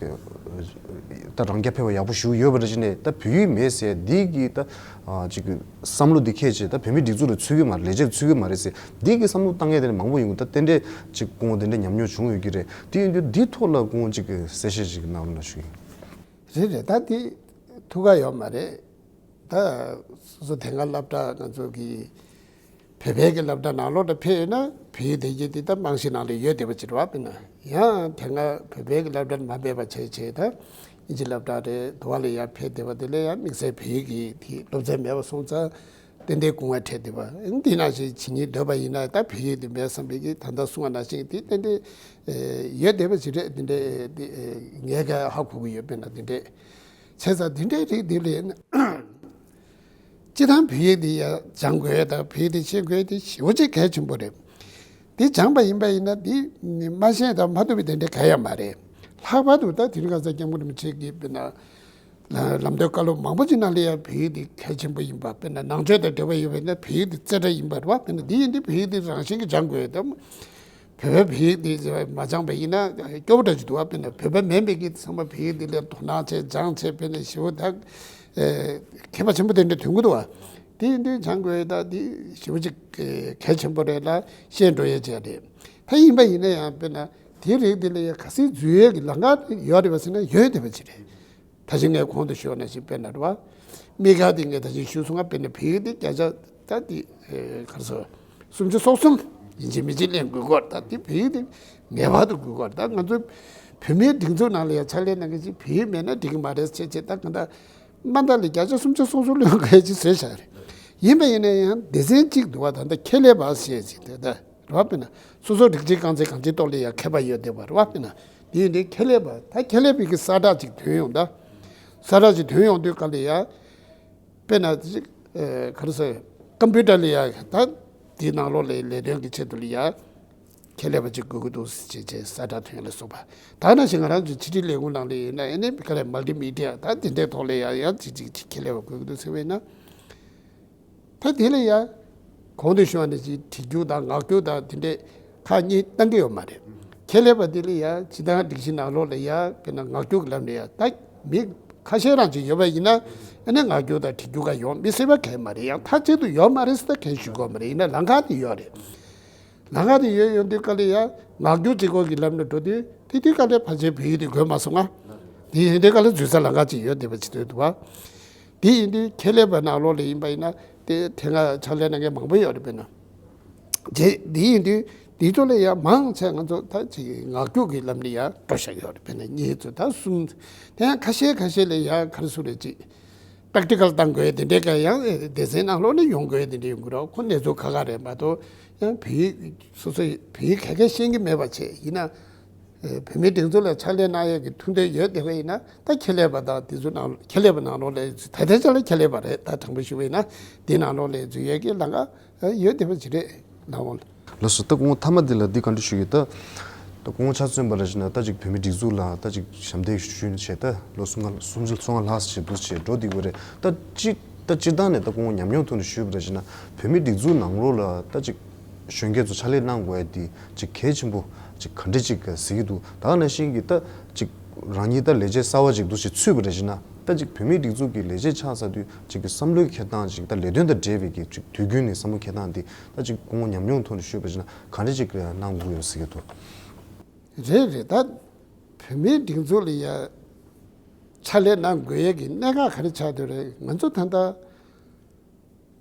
ད་རང་རྐྱ་འཕེར་བ་ཡག་པོ་ཞིག་ཡོད་པ་རེད། ཅིག་ནས་ད་བོད་ཡིག་མེད་ཟེར་འདི་གི་ད་ཨ་ཅིག་བསམ་བློ་འདི་འཁྱེར་བྱས། ད་བོད་མི་སྒྲིག་འཛུགས་ལ་ཚུད་ཀྱི་མ་རེད། ལས་བྱེད་ཚུད་ཀྱི་མ་རེད་ཟེར་འདི་གི་བསམ་བློ་བཏང་མཁན་དེ་འདྲ་མང་པོ་ཡོང་གི། ད་དེ་འདྲས་ཅིག་སྐུ་ངོ་དེ་འདྲས་ཉམས་མྱོང་བྱུང་ཡོད་ཀྱི་རེད། དེ་ཡིན་དུས་འདི་ཐོག་ལ་སྐུ་ངོ་ཅིག་གི་གསལ་བཤད་ཅིག་གནང་རོགས་གནང་ཞུ་ཡིན། རེད་རེད། ད་དེ་ཐུགས་ཁག་ཡོད་མ་རེད། ད་སོ་སོ་དེ་སྔ་སློབ་གྲྭ་ང་ཚོ་གི་བོད་པའི་གི་སློབ་གྲྭ་ནང་ལོགས་ལ་ཕེབས་ཡོད་ན་བོད་ཡིག་དེ་གྱད་དེ་ད་རྨང་གཞི་ནང་ལ་ཡོད་བསྡད་པ་ཅིག་རེད་པ། དཔེར་ན་ཡང་དེ་སྔ་བོད་པའི་གི་སློབ་གྲྭ་མ་ཕེབས་པ་བྱས་བྱས་ད་ཨིན་ཇི་སློབ་གྲྭ་རེད། དེ་བ་ལ་ཡར་ཕེབས་བསྡད་པ་དེ་ལ་ཡང་དམིགས་བསལ་བོད་ཡིག་གི་དེ་སློབ་ཚན་མེད་པ་སོང་ཙང་ཏན་ཏན་སྐུ་ངལ་འཕྲད་བསྡད་པ། འདི་ནང་བཞིན་བྱེད་སྙིང་འདོད་པ་ཡིན་ན་ད་བོད་ཡིག་དེ་མེད་བསམ་པའི་གི་ད་ལྟ་གསུང་བ་ནང་བཞིན་དེ་ཏན་ཏན་ཡོད་བསྡད་པ་ཅིག་རེད། དེ་འདྲས་ངས་ཀྱང་ཧ་གོ་གི་ཡོད། དཔེར་ན་དེ་འདྲས། བྱས་ཙང་དེ་འདྲའི་རིགས་འདི་ལས་ན། སྤྱིར་བཏང་བོད་ཡིག་འདི་ཡང་སྦྱང་དགོས་དང་བོད་ཡིག་འདི་ཤེས་དགོས་དེ་ཞེ་པོ་ཅིག་གལ་ཆེན་པོ་རེད། འདི་སྦྱངས་པ་ཡིན་པ་ཡིན་ན་འདི་མ་ཤེས་དང་མ་ཐུབ་པའི་དེ་འདྲ་གང་ཡང་མ་རེད། ལྷག་པར་དུ་ད་དེ་རིང་ཁ་སང་སྐྱབས་མགོན་རིན་པོ་ཆེ་གིས་དཔེར་ན་ལམ་སྟོན་བཀའ་སློབ་མང་པོ་ཅིག་ནང་ལ་ཡང་བོད་ཡིག་འདི་གལ་ཆེན་པོ་ཡིན་པ། དཔེར་ན་ནང་ཆོས་དང་འབྲེལ་བ་ཡོད་པ་ཡིན་ན་བོད་ཡིག་འདི་རྩེ་གྲ་ཡིན་པ་རེད་པ། དཔེར་ན་འདི་ཡིན་དུས་བོད་ཡིག་འདི་རང་བཞིན་གྱིས་སྦྱང་དགོས་དང་། བོད་པའི་བོད་ཡིག་འདི་མ་སྦྱངས་པ་ཡིན་ན་སྐྱོ་པོ་འདྲ་ཅིག་འདུག་པ། དཔེར་ན་བོད་པ་མིན་པའི་གི་ཚང་མ་བོད་ཡིག་འདི་ལ་དོ་སྣང་བྱས་སྦྱངས་བྱས་དཔེར་ན་ཞེ་པོ་ད་ཨེ་མཁས་པ་ཆེན་པོ་དེ་འདྲ་ཐོན་གི་འདུག་པ། དེ་ཡིན་དུས་སྦྱང་དགོས་ད་འདི་ཞེ་པོ་ཅིག་གལ་ཆེན་པོ་རེད་ལ་ཤེས་འགྲོ་ཡས་བྱས་རེད། ད་ཡིན་པ་ཡིན་ན་ཡང་དཔེར་ན་དེའི་རིགས་འདི་ལ་ཡང་ག་ཚོད་འཛུལ་ཡས་ཀྱི་ལམ་ཁ་ཡོད་རེད་པ་ཟེར་ན་ཡོད་བསྡད་པ་ཅིག་རེད། ད་ཅི་ངས་གོང་དུ་ཞུས་པ་ནང་བཞིན་དཔེར་ན་རེད་པ། དམིགས་བཀར་དེ་ངས་ད་ཅི་ཞུས་སོང་ང་། དཔེར་ན་བོད་ཡིག་དེ་བརྒྱ་ཆ་ད་དེ་ཨེ་ག་རེ་ཟེར། སུམ་ཅུ་སོ་གསུམ་ཡིན་གཅིག་མིན་གཅིག་ལེན་དགོས་སྐོར། ད་དེ་བོད་ཡིག་དེ་ངེས་པར་དུ་དགོས་སྐོར། ད་ང་ཚོ་བོད་མིའི་སྒྲིག་འཛུགས་ནང་ལ་ཡང་ཕྱག་ལས་གནང་མཁན་ཅིག་བོད་ཡིག་མེད་ན་འགྲིག་གི་མ་རེད་ཟེར་བྱས་ད་གང་ལྟར་མ་མཐའ་ལ་བརྒྱ་ཆ་སུམ་ཅུ་སོ་གསུམ་ལོན་དགོས་ཅིག་བཟོས་བཞག་རེད། ཡིན་པ་ཡིན་ན་ཡང་སྡེ་ཚན་གཅིག་འདུག་པ། ད་ལྟ་ཁྱད་ལས་པ་ཟེར་ཅིག་དེ་ད། རེད་པ། དཔེར་ན་སོ་སོ་སྒྲིག་གཅིག་རྐང་འཛིན་གང་ཅིའི་ཐོག་ལ་ཡང་མཁས་པ་ཡོད་བསྡད་པ་རེད་པ། དཔེར་ན་དེ་ཡིན་དུས་ཁྱད་ལས་པ་ད་ཁྱད་ལས་པའི་གི་གསལ་བསྒྲགས་ཅིག་ཐོན་ཡོང་ད། གསལ་བསྒྲགས་ཅིག་ཐོན་ཡོང་དུས་ག་ལ་ཡ། དཔེར་ན་ཅིག་ཨེ་ག་རེ་ཟེར། ཀམ་པུ་ཊར་ལ་ཡ་ད་དེའི་ནང་ལོགས་ལ་ལས་དོན་གྱི་ཆེད་དུ་ལ་ཡ་ཁྱད་ལས་པ་ཅིག་དགོས་ཀྱི་འདུག་ཅེས་བྱས་གསལ་བསྒྲགས་ཐོན་ལ་སོགས་པ། ད་ནང་བཞིན་ང་རང་ཚོའི་ཕྱི་དྲིལ་ལས་ཁུངས་ནང་ལ་ཡིན་ན་ཨ་ནི་ག་རེ་མལ་ཊི་མི་ཌི་ཡ་ད་དེ་འདྲའི་ཐོག་ལ་ཡ་ཡང་ཅིག་ཅིག་ཅིག་ཁྱད་ལས་པ་དགོས་ཀྱི་འདུག་ཟེར་བས་ན། ད་དེ་ལ་ཡ། གོང་དུ་ཞུས་པ་ནང་བཞིན་བྲིས་རྒྱུགས་དང་ངག་རྒྱུགས་དང་དེ་འདྲས་ཁག་གཉིས་བཏང་གི་ཡོད་མ་རེད། ཁྱད་ལས་པ་དེ་ལ་ཡ་སྤྱིར་བཏང་སྒྲིག་གཞི་ནང་ལོགས་ལ་ཡ་དཔེར་ན་ངག་རྒྱུགས་ཀྱི་ལམ་ནས་ཡ་ད་མི་ཁ་ཤས་རང་ཅིག་ཡོད་པ་ཡིན་ན་ཨ་ནི་ངག་རྒྱུགས་དང་བྲིས་རྒྱུགས་ག་ཡོང་མི་སྲིད་པ་གང་ཡང་མ་རེད། ཡང་མཐའ་གཅིག་ཏུ་ཡོད་མ་རེད་ཟེར་ད་གང་ཞུ་དགོས་མ་རེད། ཡིན་ན་ལམ་ཁ་དེ་ཡོད་རེད། ལམ་ཁ་དེ་ཡོད་ཡོང་དུས་ག་ལ་ཡ་ངག་རྒྱུགས་གཅིག་པོ་གི་ལམ་ནས་འགྲོ་དུས་དེ་དུས་ག་ལ་ཕལ་ཆེར་བོད་ཡིག་དེ་དགོས་མ་སོང་ང་། དེ་ཡིན་དུས་ག་ལ་འཛུལ་ས་ལམ་ཁ་ཅིག་ཡོད་བསྡད་པ་ཅིག་འདུག་པ། དེ་ཡིན་དུས་ཁྱད་ལས་པ་ནང་ལོགས་ལ་ཡིན་པ་ཡིན་ན་དེ་དེ་སྔ་ཕྱག་ལས་གནང་མཁན་མང་པོ་ཡོད་རེད། དཔེར་ན་དེ་དེ་ཡིན་དུས་དེ་ཚོ་ལ་ཡང་མང་ཆེ་ང་ཚོ་ད་ཅིག་ངག་རྒྱུགས་ཀྱི་ལམ་ནས་ཡང་འགྲོ་བཞག་ཡོད་རེད། དཔེར་ན་གཉིས་ཚོ་ད་གསུམ། དེ་ཡང་ཁ་ཤས་ཁ་ཤས་ལ་ཡང་ག་རེ་ཟེར་རེད། ཅིག་པེག་ཊི་ཀལ་བཏང་དགོས་དེ་འདྲའི་ག་ཡང་སྡེ་ཚན་ནང་ལོགས་ནས་ཡོང་དགོས་དེ་འདྲ་ཡོང་གི་རེད། ཁོ་གནས་ཚུལ་ཁག་ཁག་རེད་མ་གཏོགས་ཡང་བོད་ཡིག་སོ་སོ་བོད་ཡིག་ག་གེ་ཤེས་ཀྱི་མེད་པ་བྱས་ཡིན་ན། ཨེ་བོད་མིའི་སྒྲིག་འཛུགས་ལ་ཕྱག་ལས་གནང་ཡས་ཀྱི་ཐུགས་འདུན་ཡོད་བསྡད་པ་ཡིན་ན་ད་ཁྱད་ལས་པ་དང་དེ་ཚོ་ནང་ཁྱད་ལས་པ་ནང་ལོགས་ལ་ད་ལྟའི་ཆ་ལ་ཁྱད་ལས་པ་རེད། ད་དྲང་པོ་ཞུ་བ་ཡིན་ན་དེ་ནང་ལོགས་ལ་འཛུལ་ཡས་ཀྱི་ལམ་ཁ་ཡོད་བསྡད་པ་ཅིག་རེད་ལགས་འོང་། ལགས་སོ། ད་སྐུ་ངོ་མཐའ་མ་འདི་ལ་འདི་ག་འདྲ་ཞུ་ཡོད་ད། ད་སྐུ་ངོ་ཆ་མཚོན་པ་ར་བྱས་ན་ད་ཅིག་བོད་མིའི་སྒྲིག་འཛུགས་ལ་ད་ཅིག་ཞབས་འདེགས་ཞུས་བྱས་ད་ལོ་སུམ་ལྔ་སུམ་ཅུ་སོ་ལྔ་ལྷག་ཙམ་ཞིག་འདུག་བྱས་འགྲོ་བསྡད་ཀྱི་ཡོད་རེད། ད་ཅིག་ད་སྤྱིར་བཏང་ནས་ད་སྐུ་ངོ་ཉམས་མྱོང་ཐོག་ནས་ཞུས་པ་ར་བྱས་ན་བོད་མིའི་སྒྲིག་འཛུགས་ནང་ལོགས་ལ་ད་ཅིག་གཞོན་སྐྱེས་ཚོ་ཕྱག་ལས་གནང་དགོས་ཡ་དེ་ཅིག་གལ་ཆེན་པོ་ཅིག་ག་འདྲ་ཅིག་གཟིགས་ཀྱི་འདུག་ད་ག་ནང་བཞིན་གྱི་ད་ཅིག་རང་ཉིད་ད་ལས་བྱེད་གསར་བ་ཅིག་འདུག་བྱས་ཚུད་པ་ར་བྱས་ན་ད་ཅིག་བོད་མིའི་སྒྲིག་འཛུགས་ཀྱི་ལས་བྱེད་ཆགས་ཚར་དུས་ཅིག་གི་བསམ་བློའི་འཁྱེར་སྟངས་ཅིག་ད་ལས་དོན་དང་འབྲེལ་བའི་གི་ཅིག་དུས་རྒྱུན་ནས་བསམ་བློ་འཁྱེར་སྟངས་དེ་ད་ཅིག་སྐུ་ངོ་ཉམས་མྱོང་ཐོག་ནས་ཞུས་པ་བྱས་ན་ག་འདྲ་ཅིག་གནང་དགོས་ཡོད་ཟེར་གྱི་འདུག་རེད་རེད། ད་བོད་མིའི་སྒྲིག་འཛུགས་ལ་ཡ་ཕྱག་ལས་གནང་དགོས་ཡས་ཀྱི་གནད་འགག་ག་རེ་ཆགས་བསྡད་རེད། ང་ཚོ་ད་ལྟ་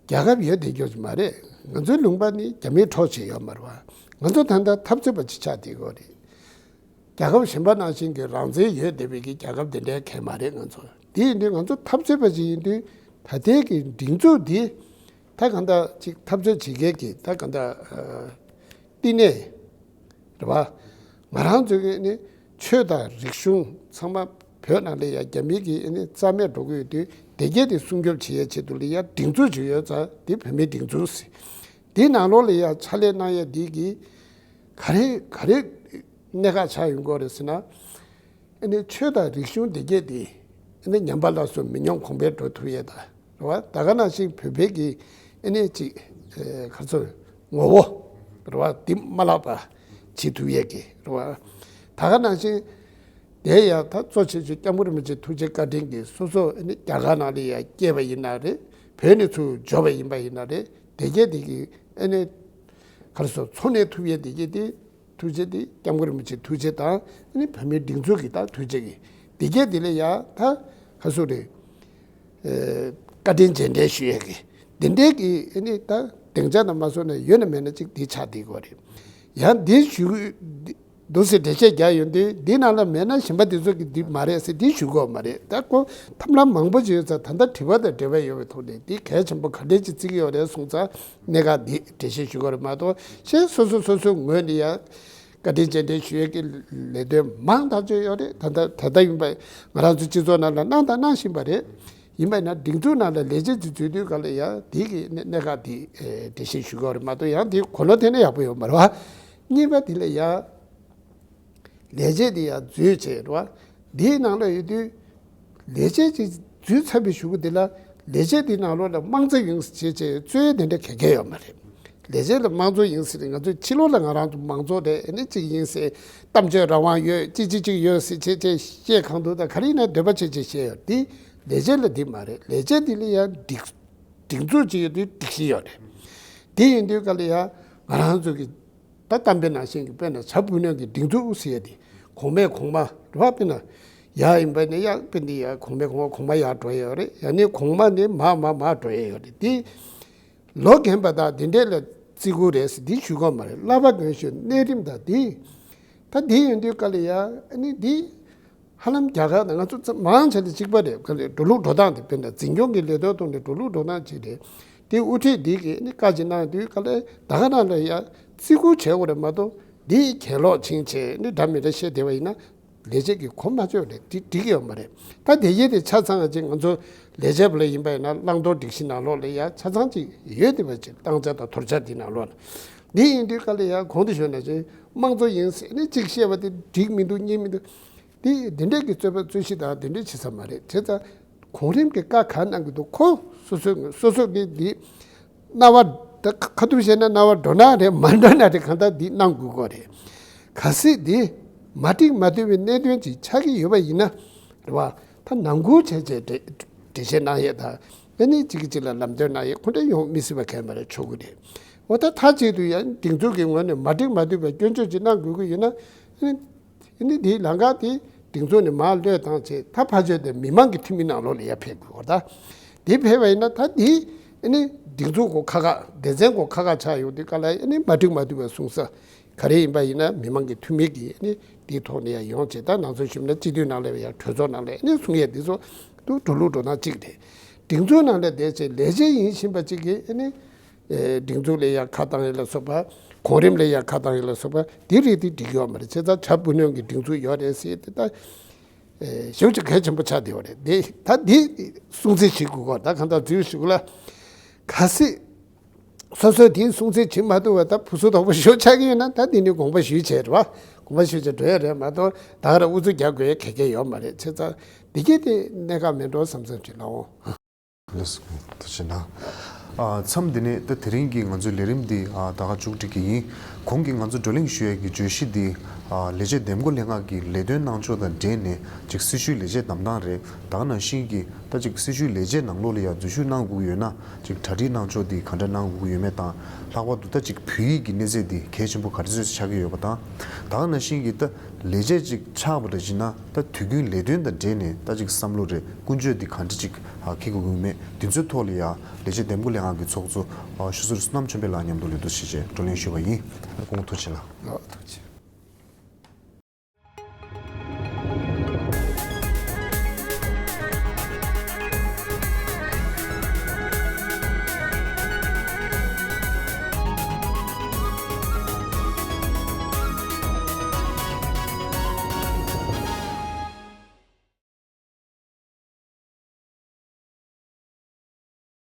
རྒྱལ་ཁབ་ཡོད་བསྡད་རྒྱུ་ཅིག་མ་རེད། ང་ཚོའི་ལུང་པ་ནི་རྒྱ་མིའི་འཕྲོག་བྱས་ཡོད་མ་རེད་བ། ང་ཚོ་ད་ལྟ་འཐབ་རྩོད་པ་ཅིག་ཆགས་བསྡད་ཡོད་རེད། རྒྱལ་ཁབ་གཞན་པ་ནང་བཞིན་གྱི་རང་བཙན་ཡོད་བསྡད་པའི་གི་རྒྱལ་ཁབ་དེ་འདྲའི་གང་ཡང་མ་རེད་ང་ཚོ། དེ་ཡིན་དུས་ང་ཚོ་འཐབ་རྩོད་པ་ཅིག་ཡིན་དུས་ད་ལྟའི་གི་སྒྲིག་འཛུགས་འདི་ད་གང་ལྟར་ཅིག་འཐབ་རྩོད་བྱེད་མཁན་གྱི་ད་གང་ལྟར་ཨ་བསྟི་གནས་རེད་བ། ང་རང་ཚོ་གི་ནི་ཆོས་དང་རིག་གཞུང་ཚང་མ་བོད་ནང་ལ་ཡ་རྒྱ་མི་གི་ནི་རྩ་མེད་འགྲོ་གི་ཡོད་དུས་དེ་གས་དེ་སྲུང་སྐྱོབ་བྱེད་ཡ་ཆེད་དུ་ལ་ཡ་སྒྲིག་འཛུགས་ཅིག་ཡོད་ཙང་དེ་བོད་མིའི་སྒྲིག་འཛུགས་ཟེར། དེའི་ནང་ལོགས་ལ་ཡ་ཕྱག་ལས་གནང་ཡ་འདི་གི་ག་རེ་ག་རེ་གནད་འགག་ཆགས་ཡོང་གི་རེད་ཟེར་ན། ཨ་ནི་ཆོས་དང་རིག་གཞུང་འདི་གས་དེ་ཨ་ནི་ཉམས་པ་སླར་གསོ་མི་ཉམས་གོང་འཕེལ་འགྲོ་ཐུབ་ཡས་དང་རེད་བ། ད་ག་ནང་བཞིན་བོད་པའི་གི་ཨ་ནི་ཅིག་ཨེ་ག་ཚོད་ངོ་བོ་རེད་བ་འདི་མ་བརླག་པ་བྱེད་ཐུབ་ཡས་གི་རེད་བ། ད་ག་ནང་བཞིན་དེ་ཡང་ད་གཙོ་ཆེ་ཆེ་སྐྱབས་མགོན་རིན་པོ་ཆེ་ཐུགས་རྗེ་བཀའ་དྲིན་གྱིས་སོ་སོ་ཨ་ནི་རྒྱ་གར་ནང་ལ་ཡང་སྐྱེས་པ་ཡིན་ན་རེད། བོད་ནས་ཚུར་འབྱོར་བ་ཡིན་པ་ཡིན་ན་རེད། དེ་གས་དེ་གི་ཨ་ནི་ག་རེ་ཟེར་འཚོ་གནས་ཐུབ་ཡས་དེ་གས་དེ། ཐུགས་རྗེ་དེ་སྐྱབས་མགོན་རིན་པོ་ཆེའི་ཐུགས་རྗེ་དང་ཨ་ནི་བོད་མིའི་སྒྲིག་འཛུགས་ཀྱི་ད་ཐུགས་རྗེ་གི་དེ་གས་དེ་ལ་ཡ་ད་ག་ཚོད་རེད། ཨེ་བཀའ་དྲིན་རྗེས་དྲན་ཞུ་ཡས་གི་དེ་འདྲའི་གི་ཨ་ནི་ད་སྡིངས་ཆ་ན་མ་སོང་ན་ཡོད་ན་མེད་ན་ཅིག་དེ་ཆགས་བསྡད་ཀྱི་ཡོད་རེད། ཡང་འདི་ཞུ་འདུག་ཟེར་འགྲེལ་བཤད་རྒྱག་ཡོང་དུས་འདི་ནང་ལ་མེད་ན་གཞན་པ་དེ་ཚོ་གི་འདི་མ་རེད་ཟེར་འདི་ཞུ་གི་ཡོད་མ་རེད། ད་ཁོ་ཐབས་ལམ་མང་པོ་ཅིག་ཡོད་ཙང་ད་ལྟ་དྲི་བ་དང་འབྲེལ་བ་ཡོད་པའི་ཐོག་ནས་འདི་གལ་ཆེན་པོ་ག་འདྲས་ཅིག་བརྩི་གི་ཡོད་རེད་གསུངས་ཙང་། གནད་འགག་འདི་འགྲེལ་བཤད་ཞུ་དགོས་རེད་མ་གཏོགས་གཞན་སོ་སོ་སོ་སོའི་ངོས་ནས་ཡང་བཀའ་དྲིན་རྗེས་དྲན་ཞུ་ཡས་ཀྱི་ལས་དོན་མང་ཐག་ཆོད་ཡོད་རེད། ད་ལྟ་ད་ལྟ་ཡིན་པ་ང་རང་ཚོ་སྤྱི་ཚོགས་ནང་ལ་གནང་དང་གནང་བཞིན་པ་རེད། ཡིན་པ་ཡིན་ན་སྒྲིག་འཛུགས་ནང་ལ་ལས་བྱེད་ཅིག་འཛུལ་དུས་ག་ལ་ཡང་འདི་གི་གནད་གནད་འགག་འདི་འགྲེལ་བཤད་ཞུ་དགོས་རེད་མ་གཏོགས་ཡང་འདི་གོ་ནོར་ཐེབས་ན་ཡག་པོ་ཡོད་མ་རེད་བ། གཉིས་པ་འདི་ལ་ཡང་ལས་བྱེད་འདི་ཡང་འཛུལ་བྱས་རེད་བ། འདིའི་ནང་ལ་ཡོད་དུས་ལས་བྱེད་ཅིག་འཛུལ་ཚར་བའི་གཞུག་གུ་འདི་ལ་ལས་བྱེད་འདིའི་ནང་ལོགས་ལ་དམངས་གཙོ་ཡིན་ཟེར་བྱས་རྩོད་ཡ་དེ་འདྲ་ག་གེ་ཡོད་མ་རེད། ལས་བྱེད་ལ་དམངས་གཙོ་ཡིན་ཟེར་ང་ཚོས་ཕྱི་ལོགས་ལ་ང་རང་ཚོ་དམངས་གཙོ་རེད་ཨ་ནི་གཅིག་ཡིན་ཟེར་གཏམ་བརྗོད་རང་དབང་ཡོད་གཅིག་གཅིག་གཅིག་ཡོད་ཟེར་བྱས་བྱས་བཤད་གང་འདུག་ད་ག་རེ་ཡིན་ན་འདོད་པ་བྱས་བྱས་བཤད་ཡོད་འདི་ལས་བྱེད་ལ་འདི་མ་རེད། ལས་བྱེད་འདི་ལ་ཡང་སྒྲིག་སྒྲིག་འཛུགས་ཅིག་ཡོད་དུས་སྒྲིག་གཞི་ཡོད་རེད། དེ་ཡིན་དུས་ག་ལ་ཡང་ང་རང་ཚོ་གི་ད་གཏམ་དཔེ་ནང་བཞིན་གྱི་དཔེར་ན་བྱ་སྤུ་ནོན་གྱི་སྒྲིག་འཛུགས་ཟེར་ཡ་དེ་གོང་མས་གོང་མ་རེད་བ། དཔེར་ན་ཡག་ཡིན་པ་ནི་ཡག་དཔེ་འདི་ཡག་གོང་མས་གོང་མ་གོང་མ་ཡག་འགྲོ་ཡ་ཡོད་རེད། ཡང་ནི་གོང་མ་ནི་མ་མ་མ་འགྲོ་ཡ་ཡོད་རེད། དེ་ལོ་རྒན་པ་དང་དེ་འདྲས་ལ་བརྩི་དགོས་རེད་ཟེར་འདི་ཞུ་གི་མ་རེད། བསླབ་པ་དགོས་ཞུ་གནས་རིམ་དང་འདི་ད་འདི་ཡིན་དུས་ག་ལ་ཡ་ཨ་ནི་འདི་ཧ་ལམ་རྒྱ་གར་ནང་ང་ཚོ་ཚང་མང་ཆེ་ལ་གཅིག་པ་རེད། ག་ལ་འགྲོ་ལུགས་འགྲོ་སྟངས་དེ་དཔེར་ན་འཛིན་སྐྱོང་གི་ལས་དོན་ཐོག་ནས་འགྲོ་ལུགས་འགྲོ་སྟངས་གཅིག་རེད། དེ་དབུ་ཁྲིད་འདི་གིས་ནི་བཀའ་ཅིག་གནང་དུས་ག་ལ་ད་ག་རང་ལ་ཡ་བརྩི་བཀུར་བྱེད་དགོས་རེད་མ་གཏོགས་འདི་གྱེན་ལོག་ཕྱིན་བྱས་ནི་འདྲ་མི་འདྲ་བཤད་བསྡད་པ་ཡིན་ན་ལས་བྱེད་ཀྱི་གོ་མ་ཆོད་རེད། དེ་འགྲིག་གི་ཡོད་མ་རེད། ད་དེ་ཡས་དེ་ཆ་ཚང་ཅིག་ང་ཚོ་ལས་བྱེད་པ་ལ་ཡིན་པ་ཡིན་ན་བླང་དོར་སྒྲིག་གཞི་ནང་ལོགས་ལ་ཡ་ཆ་ཚང་ཅིག་ཡོད་བསྡད་པ་ཅིག་བཏང་བྱ་དང་དོར་བྱ་འདི་ནང་ལོགས་ལ། འདི་ཡིན་དུས་ག་ལ་ཡ་གོང་དུ་ཞུས་ནང་བཞིན་དམངས་གཙོ་ཡིན་ཟེར་ནས་གཅིག་བཤད་པ་དེ་འགྲིག་མི་འདུག་གཉིས་མི་འདུག་དེ་འདི་འདྲས་ཀྱི་རྩོད་པ་རྩོད་གཞི་དང་འདི་འདྲས་བྱེད་ས་མ་རེད། བྱས་ཙང་གོང་རིམ་གྱི་བཀའ་ག་གནང་གི་འདུག་ཁོ་སོ་སོས་སོ་སོ་གི་འདི་རྣ་བ་ད་ཁ་ཐུག་བཤད་ན་རྣ་བ་འགྲོ་ན་རེད་མ་འགྲོ་ན་རེད། གང་ལྟར་འདི་གནང་དགོས་ཀྱི་རེད། གལ་སྲིད་འདི་མ་འགྲིག་མ་འདོད་པའི་གནད་དོན་ཅིག་ཆགས་ཀྱི་ཡོད་པ་ཡིན་ན་རེད་བ། ད་ནང་ཁུལ་བྱས་བྱས་འགྲེལ་འགྲེལ་བཤད་གནང་ཡས་དང་ཨ་ནི་གཅིག་གིས་གཅིག་ལ་ལམ་སྟོན་གནང་ཡས་ཁོ་འདྲ་ཡོང་མི་སྲིད་པ་གང་ཡང་མ་རེད། ཆོག་གི་རེད། འོ་ད་མཐའ་གཅིག་ཏུ་ཡང་སྒྲིག་འཛུགས་ཀྱི་ངོས་ནས་མ་འགྲིག་མ་འདོད་པའི་སྐྱོན་བརྗོད་ཅིག་གནང་དགོས་ཀྱི་ཡོད་ན་ཨ་ནི། ཨ་ནི་འདིའི་ལམ་ཁ་དེ་སྒྲིག་འཛུགས་ནས་མར་བློས་བཏང་བྱས་ད་ཕར་ཕྱོགས་དེ་མི་མང་གི་འཐུས་མི་ནང་ལོགས་ལ་ཡར་ཕེབས་དགོས་པ་ད། དེ་ཕེབས་པ་ཡིན་ན་ད་འདི་ཨ་ནི་སྒྲིག་འཛུགས་སྒོ་ཁ་ཁ་སྡེ་ཚན་སྒོ་ཁ་ཁ་ཆགས་ཡོང་དུས་ག་ལ་ཨ་ནི་མ་འགྲིག་མ་འདུག་པའི་གསུང་ས་ག་རེ་ཡིན་པ་ཡིན་ན་མི་མང་གི་འཐུས་མི་གིས་ཨ་ནི་དེའི་ཐོག་ནས་ཡར་ཡོང་བྱས་ད་ནང་སོ་ཞུམ་ན་སྤྱི་འཐུས་ནང་ལ་ཡང་གྲོས་ཚོགས་ནང་ལ་ཨ་ནི་གསུང་ཡས་འདི་ཚོ་འདུག་འགྲོ་ལུགས་འགྲོ་སྟངས་གཅིག་རེད། སྒྲིག་འཛུགས་ནང་ལ་བསྡད་བྱས་ལས་བྱེད་ཡིན་བཞིན་པ་གཅིག་གིས་ཨ་ནི། སྒྲིག་འཛུགས་ལ་ཡང་ཁ་བཏང་ཡས་ལ་སོགས་པ། གོང་རིམ་ལ་ཡང་ཁ་བཏང་ཡས་ལ་སོགས་པ་དེ་རིགས་དེ་འགྲིག་ཡོད་མ་རེད། བྱས་ཙང་བྱ་སྤུ་ནོན་གྱི་སྒྲིག་འཛུགས་ཡོད་རེད་ཟེར་དེ་ད་ཞེ་པོ་ཅིག་གལ་ཆེན་པོ་ཆགས་བསྡད་ཡོད་རེད། དེ་ད་འདི་སྲུང་བརྩི་བྱེད་དགོས་གོ་ད་གང་ལྟར་འཛུལ་ཞུགས་ལ་གལ་སྲིད་སོ་སོས་དེ་སྲུང་བརྩི་བྱེད་མ་ཐུབ་པ་ད་བུ་སུ་དོག་པོ་ཞེ་པོ་ཆགས་ཀྱི་ཡོད་ན་ད་འདི་ནི་དགོངས་པ་ཞུས་བྱས་རེད་བ། མ་ཞུས་ཀྱང་འགྲོ་ཡ་རེད་མ་གཏོགས་ད་ག་རང་ཨུ་ཚུགས་རྒྱག་དགོས་ཡ་ག་གེ་ཡོད་མ་རེད། བྱས་ཙང་འདི་གས་དེ་གནད་འགག་མེད་འགྲོ་བསམ་བསམ་ཅིག་ལའོ། ལགས་སོ། ཐུགས་རྗེ་གནང་། ཨ། མཚམས་འདི་ནས་ད་དེ་རིང་གི་ང་ཚོའི་ལས་རིམ་འདི་ཨ་ད་ག་མཇུག་སྒྲིལ་གྱི་ཡིན། གོང་གི་ང་ཚོ་བགྲོ་གླེང་ཞུ་ཡས་ཀྱི་བརྗོད་གཞི་འདི་ཨ་ལས་བྱེད་འདེམས་བསྐོ་ལྷན་ཁང་གི་ལས་དོན་གནང་ཕྱོགས་དང་འབྲེལ་ནས་ཅིག་སྲི་ཞུའི་ལས་བྱེད་འདེམས་སྟངས་རེད། ད་ག་ནང་བཞིན་གྱི་ད་ཅིག་སྲི་ཞུའི་ལས་བྱེད་ནང་ལོགས་ལ་ཡང་འཛུལ་ཞུགས་གནང་དགོས་ཀྱི་ཡོད་ན་ཅིག་གྲ་སྒྲིག་གནང་ཕྱོགས་འདི་ག་འདྲ་གནང་དགོས་ཀྱི་ཡོད་མེད་དང་། ལྷག་པར་དུ་ད་ཅིག་བོད་ཡིག་གི་གནས་ཚད་འདི་གལ་ཆེན་པོ་ག་རེ་ཚོད་ཆགས་ཀྱི་ཡོད་པ་དང་། ད་ག་ནང་བཞིན་གྱི་ད་ལས་བྱེད་ཅིག་ཆགས་པ་རེད་ཅེ་ན་ད་དུས་རྒྱུན་ལས་དོན་དང་འབྲེལ་ནས་ད་ཅིག་བསམ་བློ་རེད། ཀུན་སྤྱོད་འདི་ག་འདྲ་ཅིག་ཨ་འཁྱེར་དགོས་ཀྱི་ཡོད་མེད་འདི་ཚོའི་ཐོག་ལ་ཡང་ལས་བྱེད་འདེམས་བསྐོ་ལྷན་ཁང་གི་ཚོགས་གཙོ་ཨ་ཞུ་ཟུར་བསོད་ནམས་ཆོས་འཕེལ་ལགས་མཉམ་དུ་ལས་དོན་ཞིབ་བྱས་བགྲོ་གླེང་ཞུས་པ་ཡིན། སྐུ་ངོ་ཐུགས་རྗེ་གནང་། ཨོ་ཐུགས་རྗེ་ཆེ།